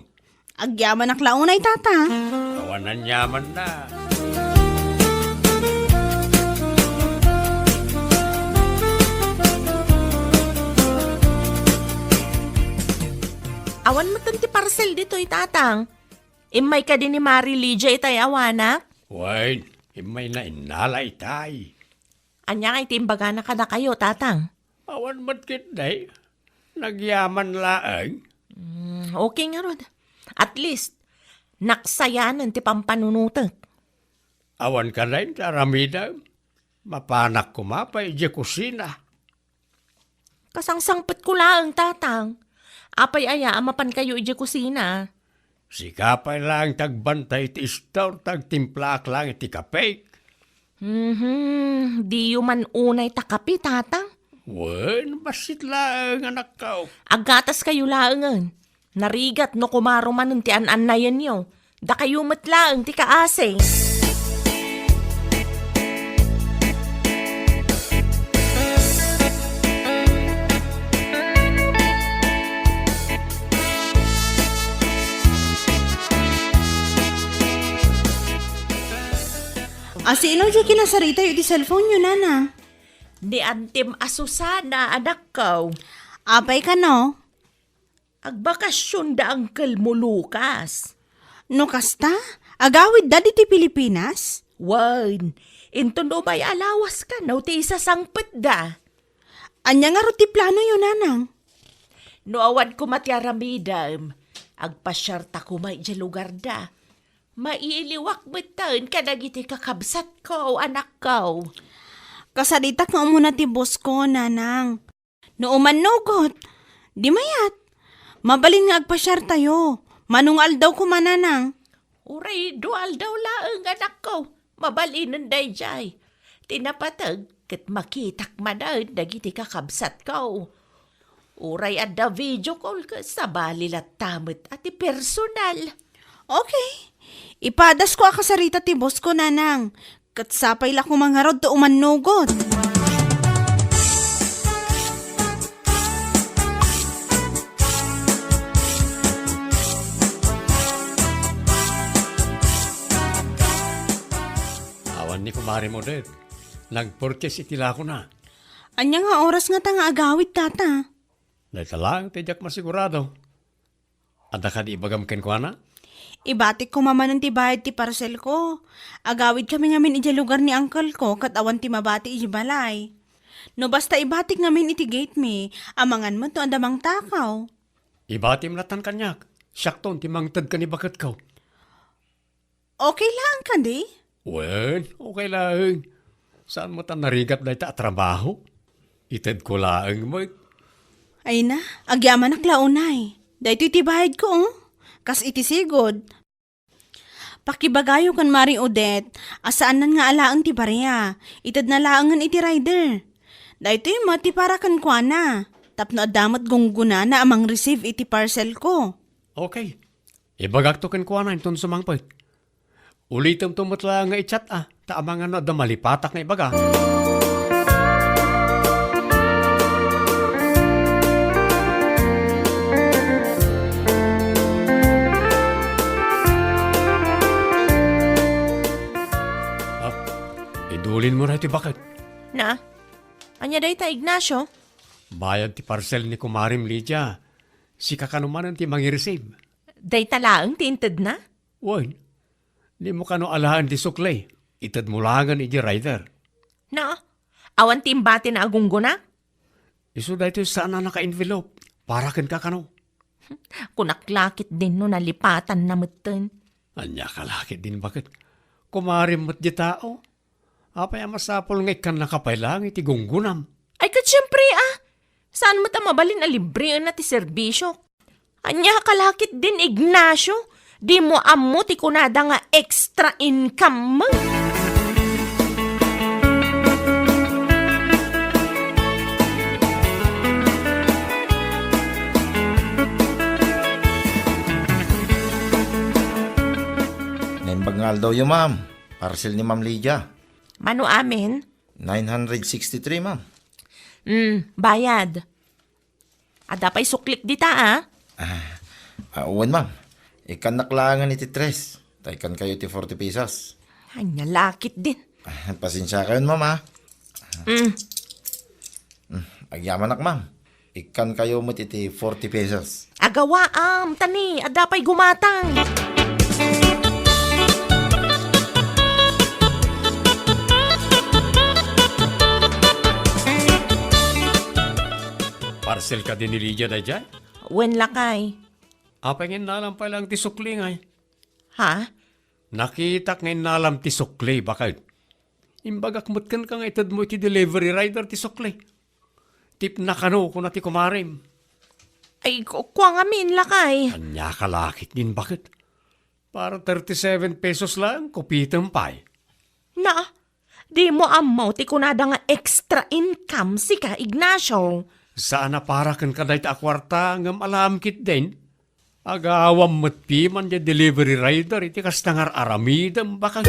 Agyamanak la unay, Tata. Awan aniamanna. Awan metten ti parcel ditoy, Tatang. Immay kadi ni Mari Lydia itay awanak? Wen, immayna innala itay. Ania ngay ti imbagana kadakayo, Tatang? Awan met ketdi. Nagyaman laeng. Mm, okay ngarud. At least, naksayanen ti pampanunotek. Awan kadi ti aramidem. Mapanak koma pay idiay kusina. Kasangsangpetko laeng, Tatang. Apay aya a mapankayo idiay kusina? Sika pay laeng ti agbantay iti istor ta agtimplaak laeng iti kapek. Mhm, diyo man unay ta kape, Tatang? Wen, bassit laeng, anakko. Aggataskayo laengen. Narigat no kumaro manen ti an-annayenyo. Dakayo met laeng ti kaasi. Asino diay kinasaritayo iti cellphone-yo, Nana? Ni Antim a Susana, anakko. Apay kano? Agbakasyon da uncle mo, Lucas. No kasta, agawidda ditoy Pilipinas? Wen, inton umay a lawas kano ti isasangpetda. Ania ngarud ti planoyo, Nanang? No awan koma ti aramidem, agpasiarta koma idiay lugarda. Mailiwak metten kadagiti kakabsatko, anakko. Kasaritak nga umuna ti boss ko, nanang. No umannugot, di mayat. Mabalin nga agpasiartayo. Mano nga aldaw koma, nanang? Uray dua aldaw laeng, anakko. Mabalinen daydiay. Ti napateg, ket makitak manen dagiti kakabsatko. Uray adda video call ket sabali latta met a ti personal. Okay. Ipadasko a kasarita ti boss ko, nanang. Ket sapay la koma ngarud ta umannugot. Awan ni Kumare Modet. Nagpurchase iti lakona. Ania nga oras ngata nga agawid, tata? Dayta laeng ti diak masigurado. Adda kadi ibagam kenkuana? Ibatik koma manen ti bayad ti parcel ko. Agawid kami ngamin idiay lugar ni uncle ko ket awan ti mabati idiay balay. No basta ibatik ngamin iti gate mi, amangan met no adda mangtakaw. Ibatim lattan kaniak. Siakton ti mangted ken ni baketko. Okay laeng kadi? Wen, okay laeng. Saan met a narigat dayta a trabaho? Itedko laeng met. Ay na, agyamanak la unay. Daytoy ti bayadko, oh. Kas iti sigud. Pakibagayo ken Mari Odette a saannan nga alaen ti barea. Itedna laengen iti rider. Daytoy met ti para kenkuana. Tapno adda met gunggonana a mangreceive iti parcel ko. Okay. Ibagakto kenkuana inton sumangpet. Ulitemto met laeng nga i-chat a, ta amangan no adda malipatak nga ibaga. Ah, idulinmo daytoy baket. Na, ania dayta, Ignacio? Bayad ti parcel ni kumarem Lydia. Sika kano manen ti mangi-receive. Dayta laeng ti intedna? Wen, dimo kano alaen ti sukli. Itedmo laengen idiay rider. Na, awan ti imbatina a gunggona? Isu daytoy saan a naka-envelope. Para kenka kano. Kunak la ketdin no nalipatanna metten. Ania ka la ketdin baket? Kumarem met diay tao. Apay a masapul nga ikkannaka pay laeng iti gunggonam? Ay, ket siempre, a. Saan met a mabalin a libreenna ti serbisiok? Ania ka la ketdin, Ignacio? Dimo ammo ti kunada nga extra income mo? Naimbag nga aldawyo, ma'am. Parcel ni Ma'am Lydia. Mano amin? Nine hundred sixty-three, ma'am. Mm, bayad. Adda pay suklik dita, a? Ah, ah, wen, ma'am. Ikkannak laengen iti tres. Ta ikkankayo iti forty pesos. Ania la ketdin. Ah, pasensiakayon, ma'am, a. Mm. Mm, agyamanak, ma'am. Ikkankayo met iti forty pesos. Agawaam, ta ni, adda pay gumatang. Parcel kadi ni Lydia daydiay? Wen, lakay. Apay nga innalam pay laeng ti sukli ngay? Ha? Nakitak nga innalam ti sukli, baket. Imbagak met kenka nga itedmo iti delivery rider ti sukli. Tipna kano, kuna ti kumarem. Ay, ku-, kua ngamin, lakay. Ania ka la ketdin baket? Para thirty-seven pesos laeng, kupitem pay. Na, dimo ammo ti kunada nga extra income sika, Ignacio. Saan a para kenka dayta a kuarta, ngem alaem ketdin. Agawam met piman diay delivery rider iti kasta nga ar-aramidem, baket.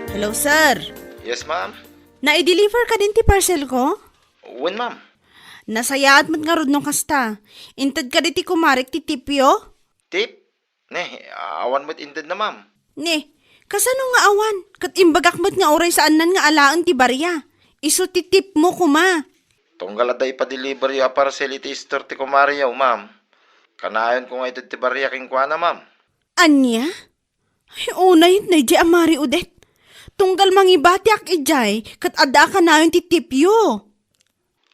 Hello, sir. Yes, ma'am. Nai-deliver kadin ti parcel ko? Wen, ma'am. Nasayaat met ngarud no kasta. Inted kadi ti kumarek ti tipyo? Tip? Ne, awan met intedna, ma'am. Ne, kasano nga awan? Ket imbagak met nga uray saannan nga alaen ti baria. Isu ti tipmo koma. Tunggal adda ipa-deliveryo a parcel iti store ti kumareyo, ma'am. Kanayonko nga ited ti baria kenkuana, ma'am. Ania? Ay, unay, daydiay a Mari Odette. Tunggal mangibatiak idiay, ket adda a kanayon ti tipyo.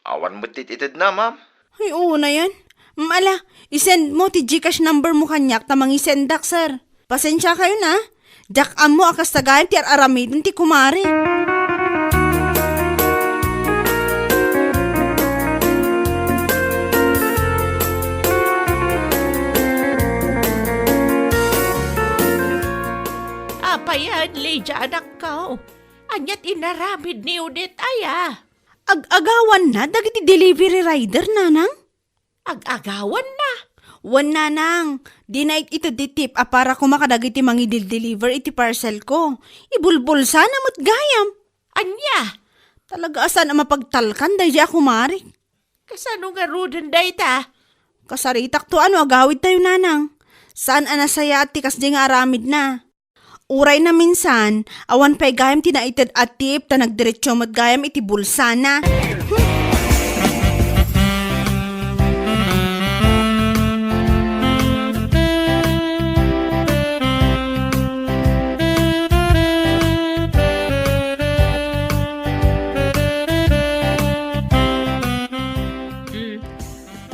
Awan met ti itedna, ma'am. Ay, oo na yan. Mm, ala, isend mo ti Gcash number mo kaniak ta mangisendak, sir. Pasensia kayo na. Diak ammo a kasta gayam ti ar-aramiden ti kumare. Apayen, Lydia, anakko? Ania ti inaramid ni Odette aya? Ag-agawanna dagiti delivery rider, nanang? Ag-agawanna? Wen, nanang, dina it-, ited ti tip a para koma kadagiti mangidil-deliver iti parcel ko. Ibulbulsana met gayam. Ania? Talaga a saan a mapagtalkan daydi a kumare. Kasano ngaruden dayta? Kasaritakto a no agawidtayo, nanang. Saan a nasayaat ti kasdi nga aramidna. Uray naminsan, awan pay gayam ti naited a tip ta nagdiretso met gayam iti bulsana. Hmm.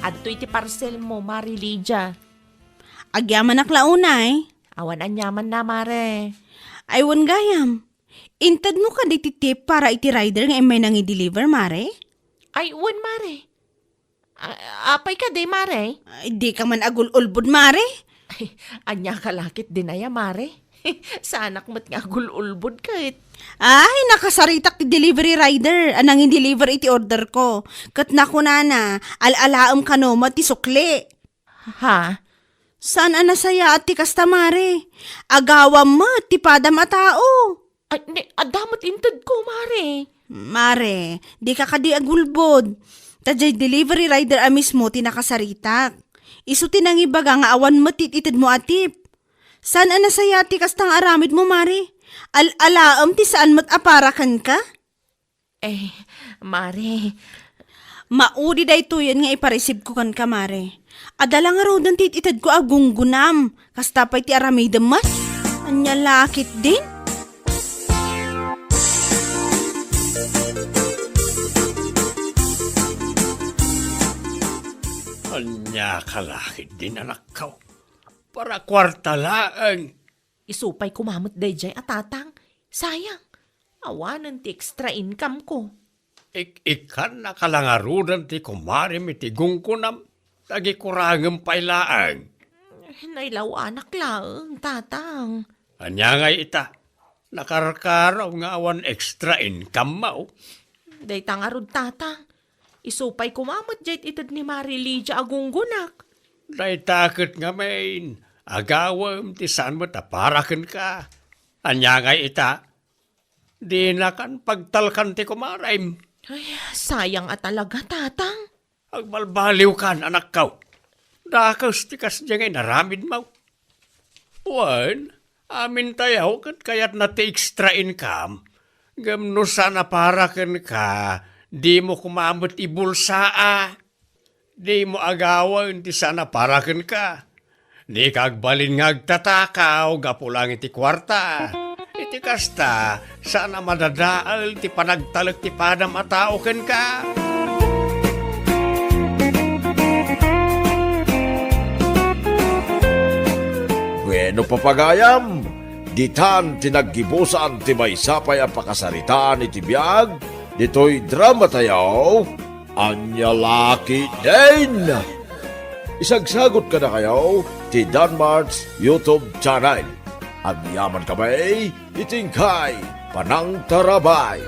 Adtoy ti parcel mo, Mare Lydia. Agyamanak la unay. Awan aniamanna, Mare. Ay, wen gayam. Intedmo kadi ti tip para iti rider nga immay nangi-deliver, Mare? Ay, wen, Mare. A-, apay kadi, Mare? Ay, dika man agul-ulbod, Mare. Ay, ania ka la ketdin aya, Mare? Saanak met nga agul-ulbod ket. Ay, nakasaritak ti delivery rider a nangi-deliver iti order ko. Ket nakunana, al-alaem kano met ti sukli. Ha? Saan a nasayaat ti kasta, Mare? Agawam met ti padam a tao. Ay, ne, adda met intedko, Mare. Mare, dika kadi agulbod. Ta diay delivery rider a mismo ti nakasaritak. Isu ti nangibaga nga awan met ti itedmo a tip. Saan a nasayaat ti kasta nga aramidmo, Mare? Al-alaem ti saan met a para kenka? Eh, Mare. Maudi daytoyen nga ipareceive ko kenka, Mare. Adda la ngaruden ti itedko a gunggonam. Kasta pay ti aramidem met. Ania la ketdin? Ania ka la ketdin, anakko? Para kuarta laeng. Isu pay koma met daydiay a tatang. Sayang, awanen ti extra income ko. Ik-ikkannaka la ngaruden ti kumarem iti gunggonam, ta agikurangem pay laeng. Nailawanak laeng, tatang. Ania ngay ita? Nakarkaro nga awan extra income mo? Dayta ngarud, tatang. Isu pay koma met diay ited ni Mare Lydia a gunggonak. Dayta ket ngamin, agawem ti saan met a para kenka. Ania ngay ita? Dinakan pagtalkan ti kumarem. Ay, sayang a talaga, tatang. Agbalbaliwkan, anakko. Dakes ti kasdiay nga inaramidmo. Wen, amintayo ket kayatna ti extra income. Ngem no saan a para kenka, dimo koma met ibulsaa. Dimo agawen ti saan a para kenka. Dika agbalin nga agtatakaw gapu laeng iti kuarta. Iti kasta, saan a madadael ti panagtalek ti padam a tao kenka. Bueno, papagayam, ditan ti naggibusan ti maysa pay a pakasaritaan iti biag ditoy dramatayo. Ania la ketdin? Isagsagut kadakayo ti Danmart's YouTube channel. Agyaman kami iti inkay panangtarabay.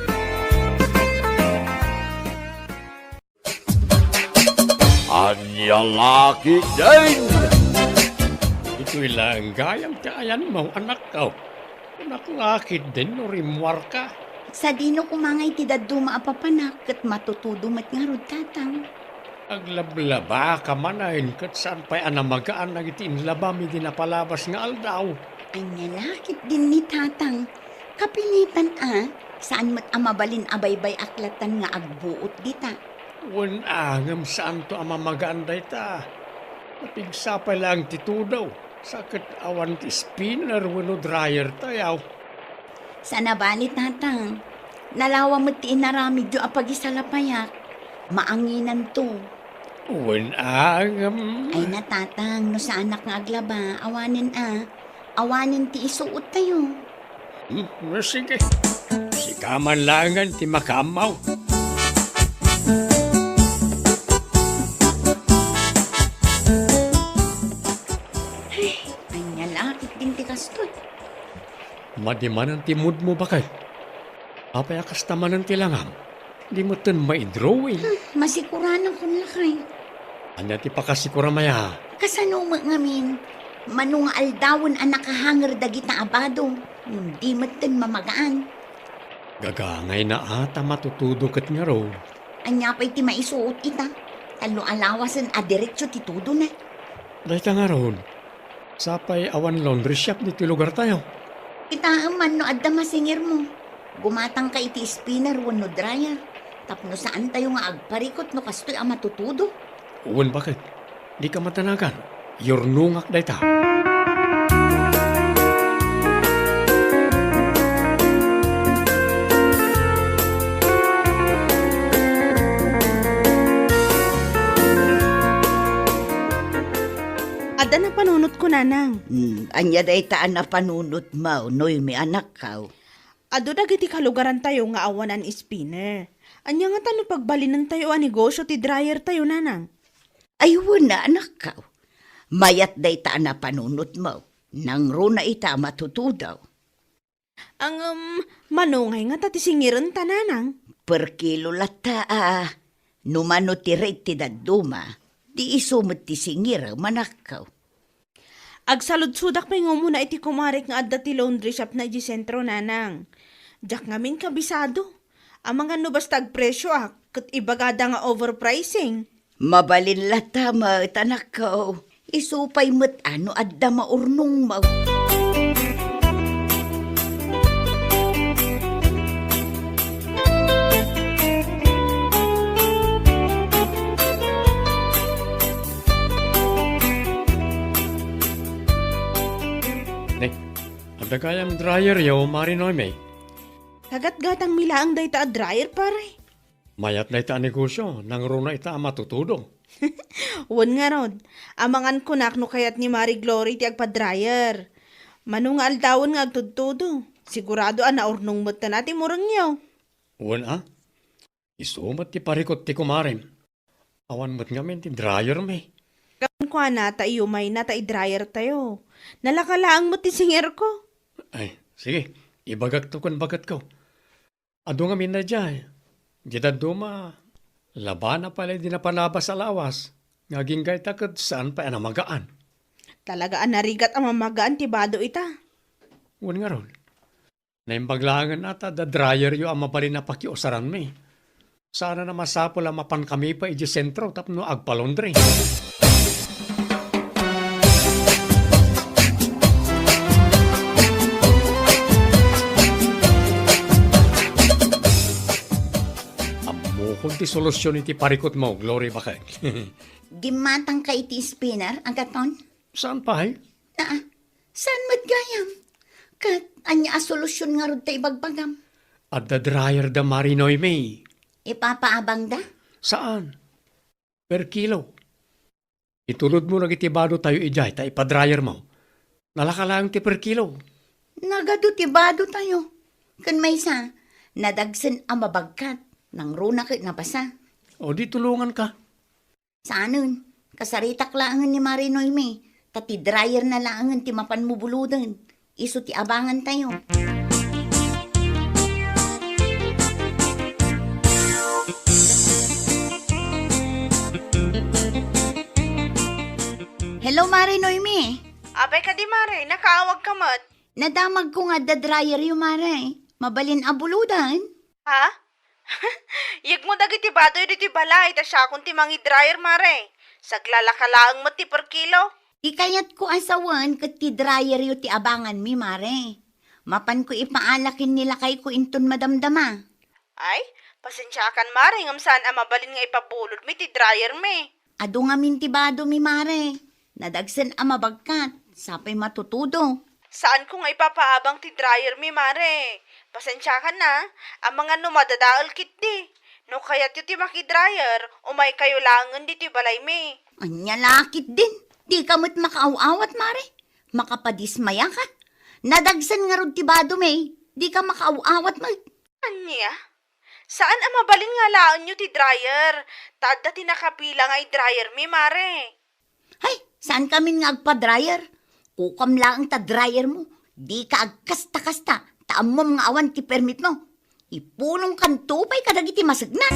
Ania la ketdin? Itoy laeng gayam ti ayanmo, anakko. Kunak la ketdin no rimmuarka. Sadino koma nga iti dadduma a papanak ket matutudo met ngarud, tatang. Aglablabaka manen ket saan pay a namagaan dagiti inlabam idi napalabas nga aldaw. Ania la ketdin ni tatang? Kapinetan a, saan met a mabalin a baybay-ak latan nga agbuot dita. Wen a, ngem saanto a mamagaan dayta. Napigsa pay laeng ti tudo, sa ket awan ti spinner wenno dryer tayo. Saan a bali, tatang. Nalawa met ti inaramidyo a pagisalapayak. Maanginanto. Wen a, ngem. Ay na, Tatang, no saanak nga aglaba, awanen a. Awanen ti isuottayo. Hmm, sige. Sika man laengen ti makaammo. Ay, ania la ketdin ti kastoy. Madi manen ti moodmo, baket. Apay a kasta manen ti langam? Di metten maidrawing. Hmm, masikuranakon lakay. Ania ti pakasikuram aya? Kasano met ngamin? Mano nga aldawen a nakahanger dagita a bado, ngem di metten mamagaan. Gagangayna a ta matutudo ket ngarud. Ania pay ti maisuot ita? Tallo a lawasen a diretso ti tudona. Dayta ngarud, sapay awan laundry shop ditoy lugartayo. Kitaem man no adda masingirmo. Gumatangka iti spinner wenno dryer tapno saantayo nga agparikut no kastoy a matutudo. Wen, baket. Dika madanagan. Yurnongak dayta. Adda napanunotko, Nanang. Hmm, ania dayta a napanunotmo, Noemi, anakko? Adu dagiti kalugarantayo nga awanan spinner. Ania ngata no pagbalinentayo a negosio ti dryertayo, Nanang? Ay, wen a, anakko. Mayat dayta a napanunotmo. Nangruna ita a matutudo. Ngem, mano ngay ngata ti singirenta, Nanang? Per kilo latta a. No mano ti rate ti dadduma, di isu met ti singirem, anakko. Agsaludsodak pay nga umuna iti kumarek nga adda ti laundry shopna idiay sentro, Nanang. Diak ngamin kabisado. Amangan no basta agpresioak, ket ibagada nga overpricing. Mabalin latta met, anakko. Isu pay met a no adda maurnongmo. Ne, adda gayam dryeryo, Mari Noemi? Kagatgatangmi laeng dayta a dryer, pare. Mayat dayta a negosio, nangruna ita a matutudo. Wen ngarud, amangan kunak no kayat ni Mari Glory ti agpa-dryer. Mano nga aldawen nga agtudtudo, sigurado a naurnong metten a ti murengyo. Wen a, isu met ti parikut ti kumarem. Awan met ngamin ti dryermi. Kuana ta iyumayna ta i-dryertayo. Nalaka laeng met ti singirko. Ay, sige, ibagakto ken baketko. Adu ngamin daydiay. Di dadduma, labana pay la idi napanabas a lawas, nga agingga ita ket saan pay a namagaan. Talaga a narigat a mamagaan ti bado ita. Wen ngarud, naimbag laengen a ta adda dryeryo a mabalin a pakiusaranmi. Saan a masapul a mapankami pay idiay sentro tapno agpa-laundry. Ammokon ti solusion iti parikutmo, Glory, baket. Gimmatangka iti spinner, agaton? Saan pay? Aa, saan met gayam? Ket ania a solusion ngarud ta ibagbagam? Adda dryer da Mari Noemi. Ipapaabangda? Saan. Per kilo. Itulodmo dagiti badotayo idiay ta ipa-dryermo. Nalaka laeng ti per kilo. Nagadu ti badotayo. Ken maysa, nadagsen a mabagkat, nangruna ket nabasa. O di tulonganka. Saanen, kasaritak laengen ni Mari Noemi, ta ti dryerna laengen ti mapanmo buloden. Isu ti abangantayo. Hello, Mari Noemi. Apay kadi, Mari, nakaawagka met? Nadamagko nga adda dryeryo, Mari. Mabalin a buloden? Ha? Yegmo dagiti badoyo ditoy balay, ta siakon ti mangi-dryer, Mare. Saglalaka laeng met ti per kilo. Ti kayatko a sawen ket ti dryeryo ti abanganmi, Mare. Mapanko ipaala ken ni lakayko inton madamdama. Ay, pasensiakan, Mare, ngem saan a mabalin nga ipabulodmi ti dryermi. Adu ngamin ti badomi, Mare. Nadagsen a mabagkat, sapay matutudo. Saanko nga ipapaabang ti dryermi, Mare. Pasensiakan a, amangan no madadael ketdi. No kayatyo ti makidryer, umaykayo laengen ditoy balaymi. Ania la ketdin? Dika met makaaw-awat, mare? Makapadismayaka? Nadagsen ngarud ti badomi, dika makaaw-awat met. Ania? Saan a mabalin nga alaenyo ti dryer? Ta adda ti nakapila nga idryermi, mare. Hay, saankamin nga agpa-dryer? Kukam laeng ta dryermo. Dika agkasta-kasta, ta ammom nga awan ti permitmo. Ipulongkanto pay kadagiti masegnak.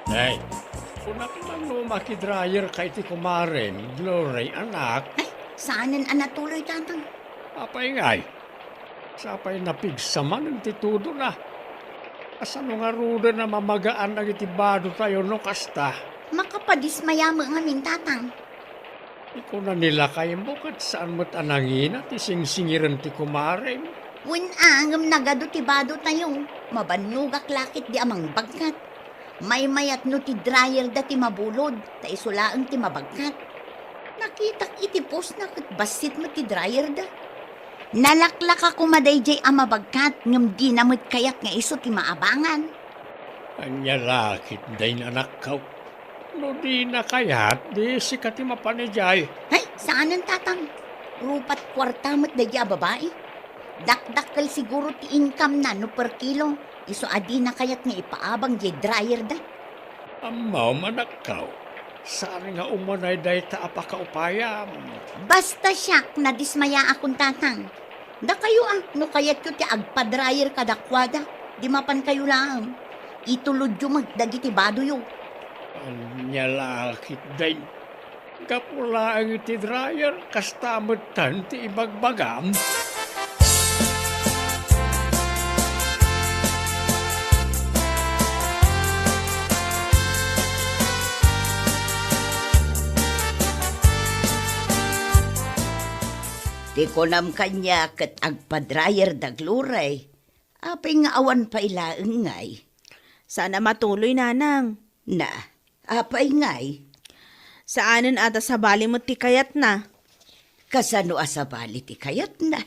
Hey, kunak man no makidryerka iti kumarem, Glory, anak. Ay, saanen a natuloy, Tatang. Apay ngay? Sapay napigsa manen ti tudona. Kasano ngaruden a mamagaan dagiti badotayo no kasta? Makapadismayam ngamin, Tatang. Ikuna ni lakaymo ket saan met a nangina ti singsingiren ti kumarem. Wen a, ngem nagadu ti badotayo. Mabannogak la ketdi a mangbagkat. Maymayat no ti dryerda ti mabulod, ta isu laeng ti mabagkat. Nakitak iti postna ket bassit met ti dryerda. Nalaklaka koma daydiay a mabagkat ngem dina met kayat nga isu ti maabangan. Ania la ketdin, anakko? No dina kayat, di sika ti mapan idiay. Ay, saanen, Tatang. Rupat kuarta met daydiay a babai. Dakdakkel siguro ti income-na no per kilo. Isu a dina kayat nga ipaabang diay dryerda. Ammom, anakko, saan nga umanay dayta a pakaupayam. Basta siak, nadismayaakon, Tatang. Dakayo a, no kayatyo ti agpa-dryer kadakuada, di mapankayo laeng. Itulodyo met dagiti badoyo. Ania la ketdin? Gapu laeng iti dryer, kasta metten ti ibagbagam. Ti kunam kaniak ket agpa-dryer da Glory. Apay nga awan pay laeng ngay? Saan a matuloy, nanang. Na, apay ngay? Saanen a ta sabali met ti kayatna. Kasano a sabali ti kayatna?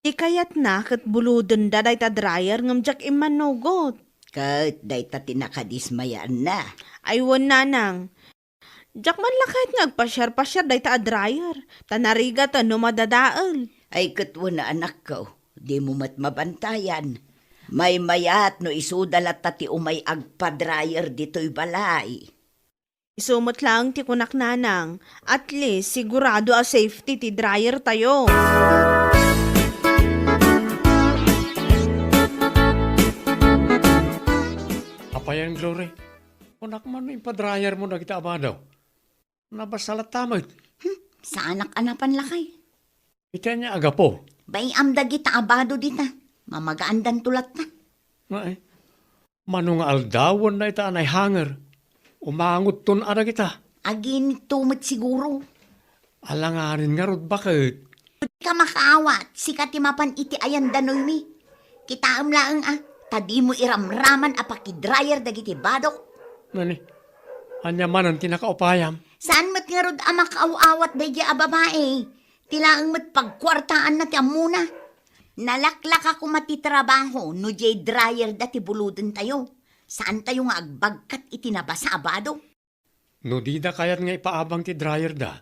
Ti kayatna ket bulodenda dayta dryer ngem diak immanugot. Ket dayta ti nakadismayaanna. Ay wen, nanang. Diak man la kayat nga agpasiar-pasiar dayta a dryer, ta narigat no madadael. Ay, ket wen a, anakko, dimo met mabantayan. Maymayat no isuda latta ti umay agpa-dryer ditoy balay. Isu met laeng ti kunak, nanang. At least, sigurado a safety ti dryer tayo. Apayen, Glory? Kunak man no impa-dryer mo dagita a bado. Nabasa latta met. Hmm, saanak a napan lakay. Iti ania a gapu? Bay-am dagita a bado dita. Mamagaandanto latta. Nga eh. Mano nga aldawen dayta a naihanger? Umangodton a dagita. Aginitto met siguro. Alanganin ngarud baket. Dika makaawat, sika ti mapan iti ayan da Noemi. Kitaem laeng a, ta dimo iramraman a pakidryer dagiti badok. Nani, ania manen ti nakaupayam? Saan met ngarud a makaaw-awat daydiay a babai? Ti laeng met pagkuartaanna ti ammona. Nalaklaka koma ti trabaho no diay dryer da ti bulodentayo. Saantayo nga agbagkat iti nabasa a bado. No dida kayat nga ipaabang ti dryer da,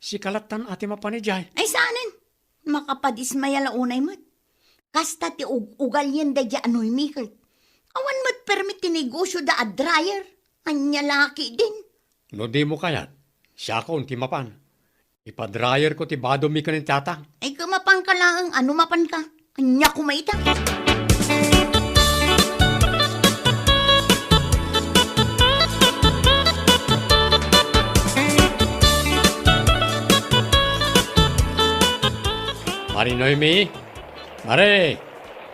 sika lattan a ti mapan idiay. Ay, saanen? Makapadismaya la unay met. Kasta ti ug-ugalien daydiay a Noemi ket. Awan met permit ti negosio da a dryer. Ania la ketdin? No dimo kayat, siakon ti mapan. Ipa-dryer ko ti badomi ken ni Tatang. Ay, kumapanka laeng, ano mapanka? Ania koma ita? Mari Noemi? Mare!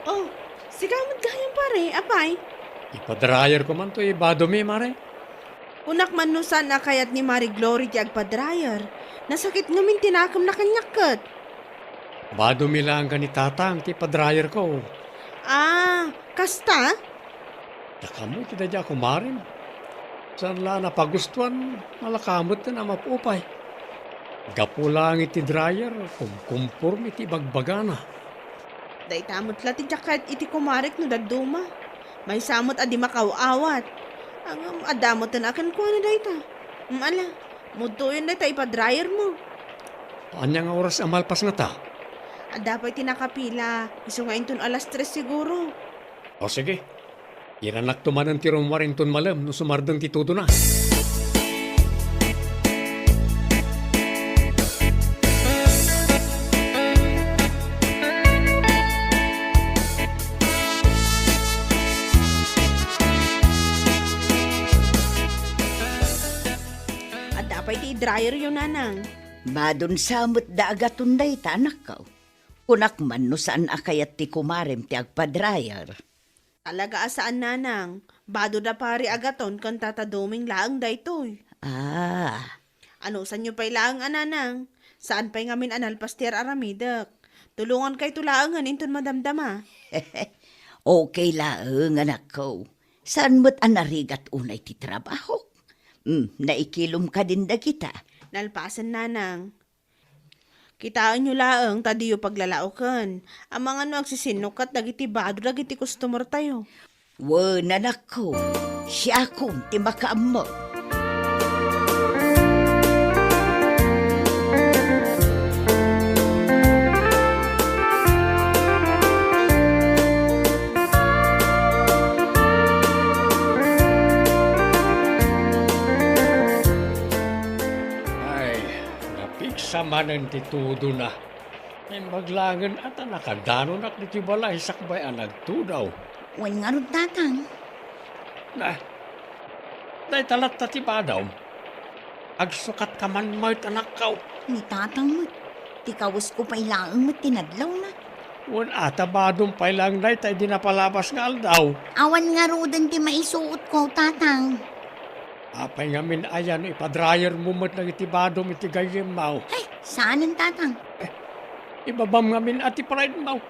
Oh, sika met gayam, pare, apay? Ipa-dryer ko man to, ibadomi, mare. Kunak man no saan a kayat ni Mari Glory ti agpa-dryer. Nasakit ngamin ti nakemna kaniak ket. Badomi laeng ken ni Tatang ti ipa-dryer ko. Ah, kasta? Dakamo ti daydiay a kumarem. Saan la a napagustuan, malaka met a mapupay. Gapu laeng iti dryer, kumkumporme ti ibagbagana. Dayta met la ti jacket iti kumarek no dadduma. Maysa met a di makaw-awat. Ngem adda met a kenkuana dayta. Mm, ala, mudtoyon dayta ipa-dryer mo. Ania nga oras a malpas ngata? Adda pay ti nakapila, isu nga inton alas tres siguro. O sige, iranakto manen ti rummuar inton malem no sumardeng ti tudona. Adda pay ti i-dryer yo, Nanang. Madon sa met da agaton dayta, anakko. Kunak man no saan a kayat ti kumarem ti agpa-dryer. Talaga a saan, Nanang. Bado da pari agaton ken Tata Doming laeng daytoy. Ah. Anusanyo pay laeng a, Nanang. Saan pay ngamin a nalpas ti ar-aramidek. Tulongankayto laengen inton madamdama. Okay laeng, anakko. Saan met a narigat unay ti trabahok? Hmm, naikilom kadin dagita? Nalpasen, Nanang. Kitaenyo laeng ta diyo paglalaoken. Amangan no agsisinnukkat dagiti bado dagiti customertayo. Wen, anakko, siakon ti makaammo. Ay, napigsa manen ti tudona. Imbag laengen a ta nakadanonak ditoy balay sakbay a nagtudaw. Wen ngarud, Tatang. Na, dayta latta ti badom. Agsukatka man met, anakko. Ni Tatang met. Ti kawesko pay laeng met ti nadlawna. Wen a ta badom pay laeng dayta idi napalabas nga aldaw. Awan ngaruden ti maisuotko, Tatang. Apay ngamin aya no ipa-dryer mo met dagiti badom iti gayyemmo? Ay, saanen, Tatang. Eh, ibabam ngamin a ti pride mo.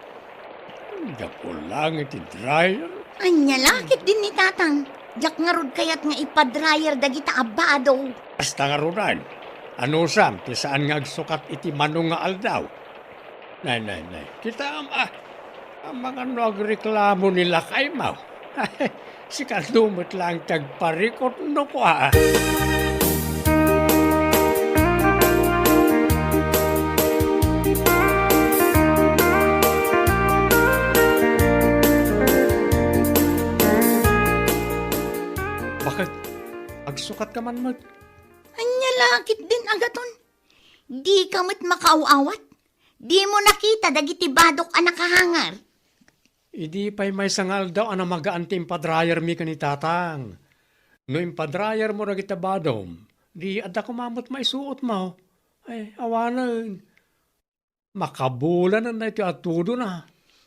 Gapu lang iti dryer. Ania la ketdin ni Tatang. Diak ngarud kayat nga ipa-dryer dagita a bado. Basta ngaruden, anusam ti saan nga agsukat iti mano nga aldaw? Nay, nay, nay. Kitaem, ah. Amangan no agreklamo ni lakaymo. Sika met lang ti agparikut no kua. Baket, agsukatka man met. Ania la ketdin agaton? Dika met makaaw-awat? Dimo nakita dagiti badok a nakahanger? Idi pay maysa nga aldaw a namagaan ti impa-dryermi ken ni Tatang. No impa-dryer mo dagiti badom, di adda koma met maisuot mo. Ay, awanen. Makabulanen daytoy a tudona.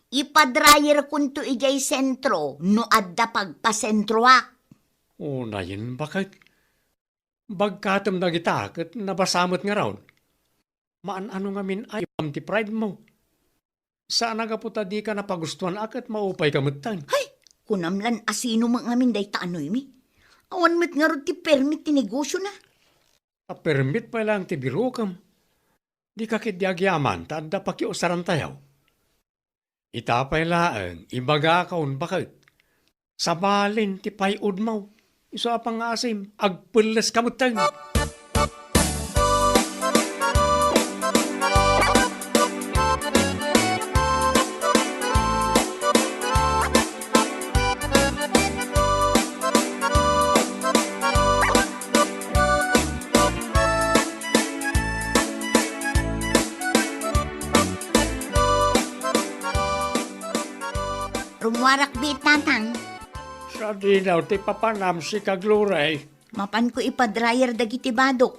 Ipa-dryerkonto idiay sentro no adda pagpasentroak. Unayen, baket. Bagkatem dagita ket nabasa met ngarud. Maan-ano ngamin a ibabam ti pride mo. Saan a gapu ta dika napagustuan a ket maupayka metten. Hay! Kunam lan a sino met ngamin dayta a Noemi? Awan met ngarud ti permit ti negosiona. A permit pay laeng ti birokem. Dika ketdi agyaman ta adda pakiusarantayo. Ita pay laeng, ibagakon, baket. Sabalin ti pay-odmo. Isu a pangngaasim, agpelleska metten. Rummuarak biit, Tatang. Sadino ti papanam, sika, Glory? Mapanko ipa-dryer dagiti badok.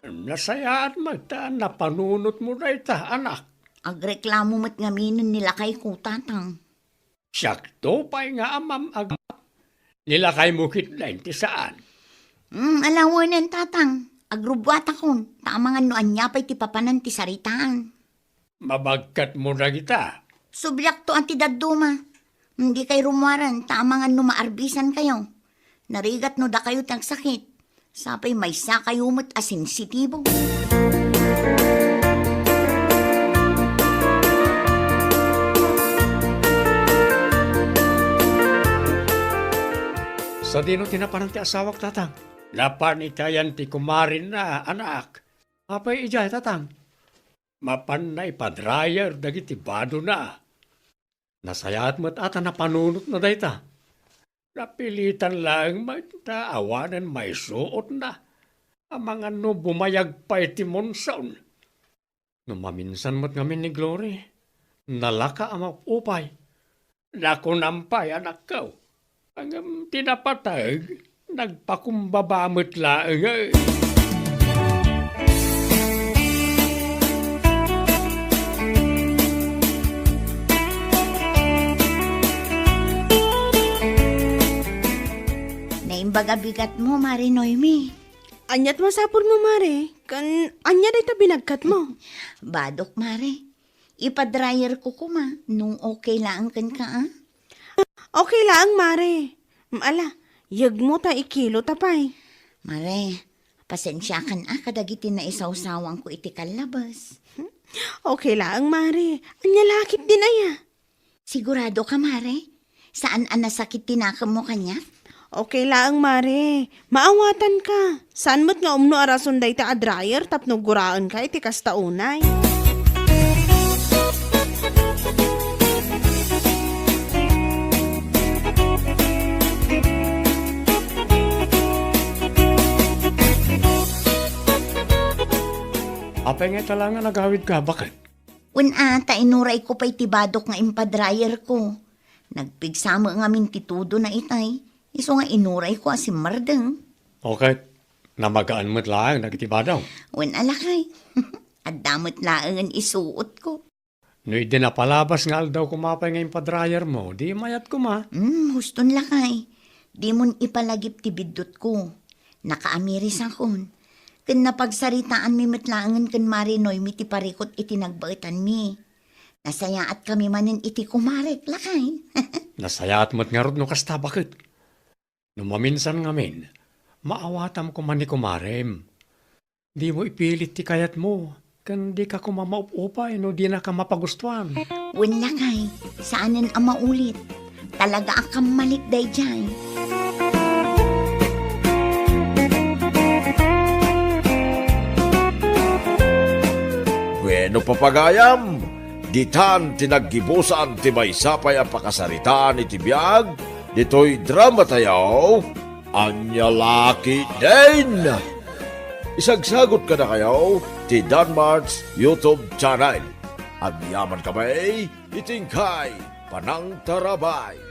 Nasayaat met ta napanunotmo dayta, anak. Agreklamo met ngaminen ni lakayko, Tatang. Siakto pay nga amam ag-, ni lakaymo ketdin ti saan. Mm, alawenen, Tatang. Agrubbuatakon, ta amangan no ania pay ti papanan ti saritaan. Mabagkatmo dagita. Subliakto a ti dadduma. Dikay rummuaren, ta amangan no maarbisankayo. Narigat no dakayo ti agsakit. Sapay maysa kayo met a sensitibo. Sadino ti napanan ti asawak, Tatang? Napan iti ayan ti kumarenna, anak. Apay idiay, Tatang? Mapanna ipadrayer dagiti badona. Nasayaat met a ta napanunotna dayta. Napilitan laeng met ta awanen maisuotna. Amangan no bumayag pay ti monsoon. No maminsan met ngamin ni Glory, nalaka a maupay. Nakunam pay, anakko. Ngem ti napateg, nagpakumbaba met laeng. Naimbag a bigatmo, Mare Noemi. Ania ti masapulmo, Mare? Ken ania dayta binagkatmo? Badok, Mare. Ipadrayerko koma no okay laeng kenka, a? Okay laeng, Mare. Mm, ala, yegmo ta ikilota pay. Mare, pasensiakan a kadagiti naisawsawanko iti kallabes. Okay laeng, Mare. Ania la ketdin aya? Sigurado ka, Mare? Saan a nasakit ti nakemmo kaniak? Okay laeng, Mare. Maawatanka. Saan met nga umno a rason dayta a dryer tapno guraenka iti kasta unay. Apay nga ita la nga nagawidka, baket? Wen a, ta inurayko pay ti badok nga impadrayerko. Nagpigsa met ngamin ti tudona itay, isu nga inurayko a simmardeng. Okay, namagaan met laeng dagiti badok. Wen a, lakay. Adda met laengen isuotko. No idi napalabas nga aldaw koma pay nga impadrayermo, di mayat koma. Hmm, huston, lakay. Dimon ipalagip ti biddutko. Nakaamirisakon. Ken napagsaritaanmi met laengen ken Mare Noemi ti parikut iti nagbaetanmi. Nasayaatkami manen iti kumarek, lakay. Nasayaat met ngarud no kasta, baket. No maminsan ngamin, maawatam koma ni kumarem. Dimo ipilit ti kayatmo, ken dika koma maup-upay no dinaka mapagustuan. Wen, lakay, saanen a maulit. Talaga a kammalik daydiay. Bueno, papagayam, ditan ti naggibusan ti maysa pay a pakasaritaan iti biag ditoy dramatayo, Ania La Ketdin. Isagsagut kadakayo ti Danmart's YouTube channel. Agyamankami iti inkay panangtarabay.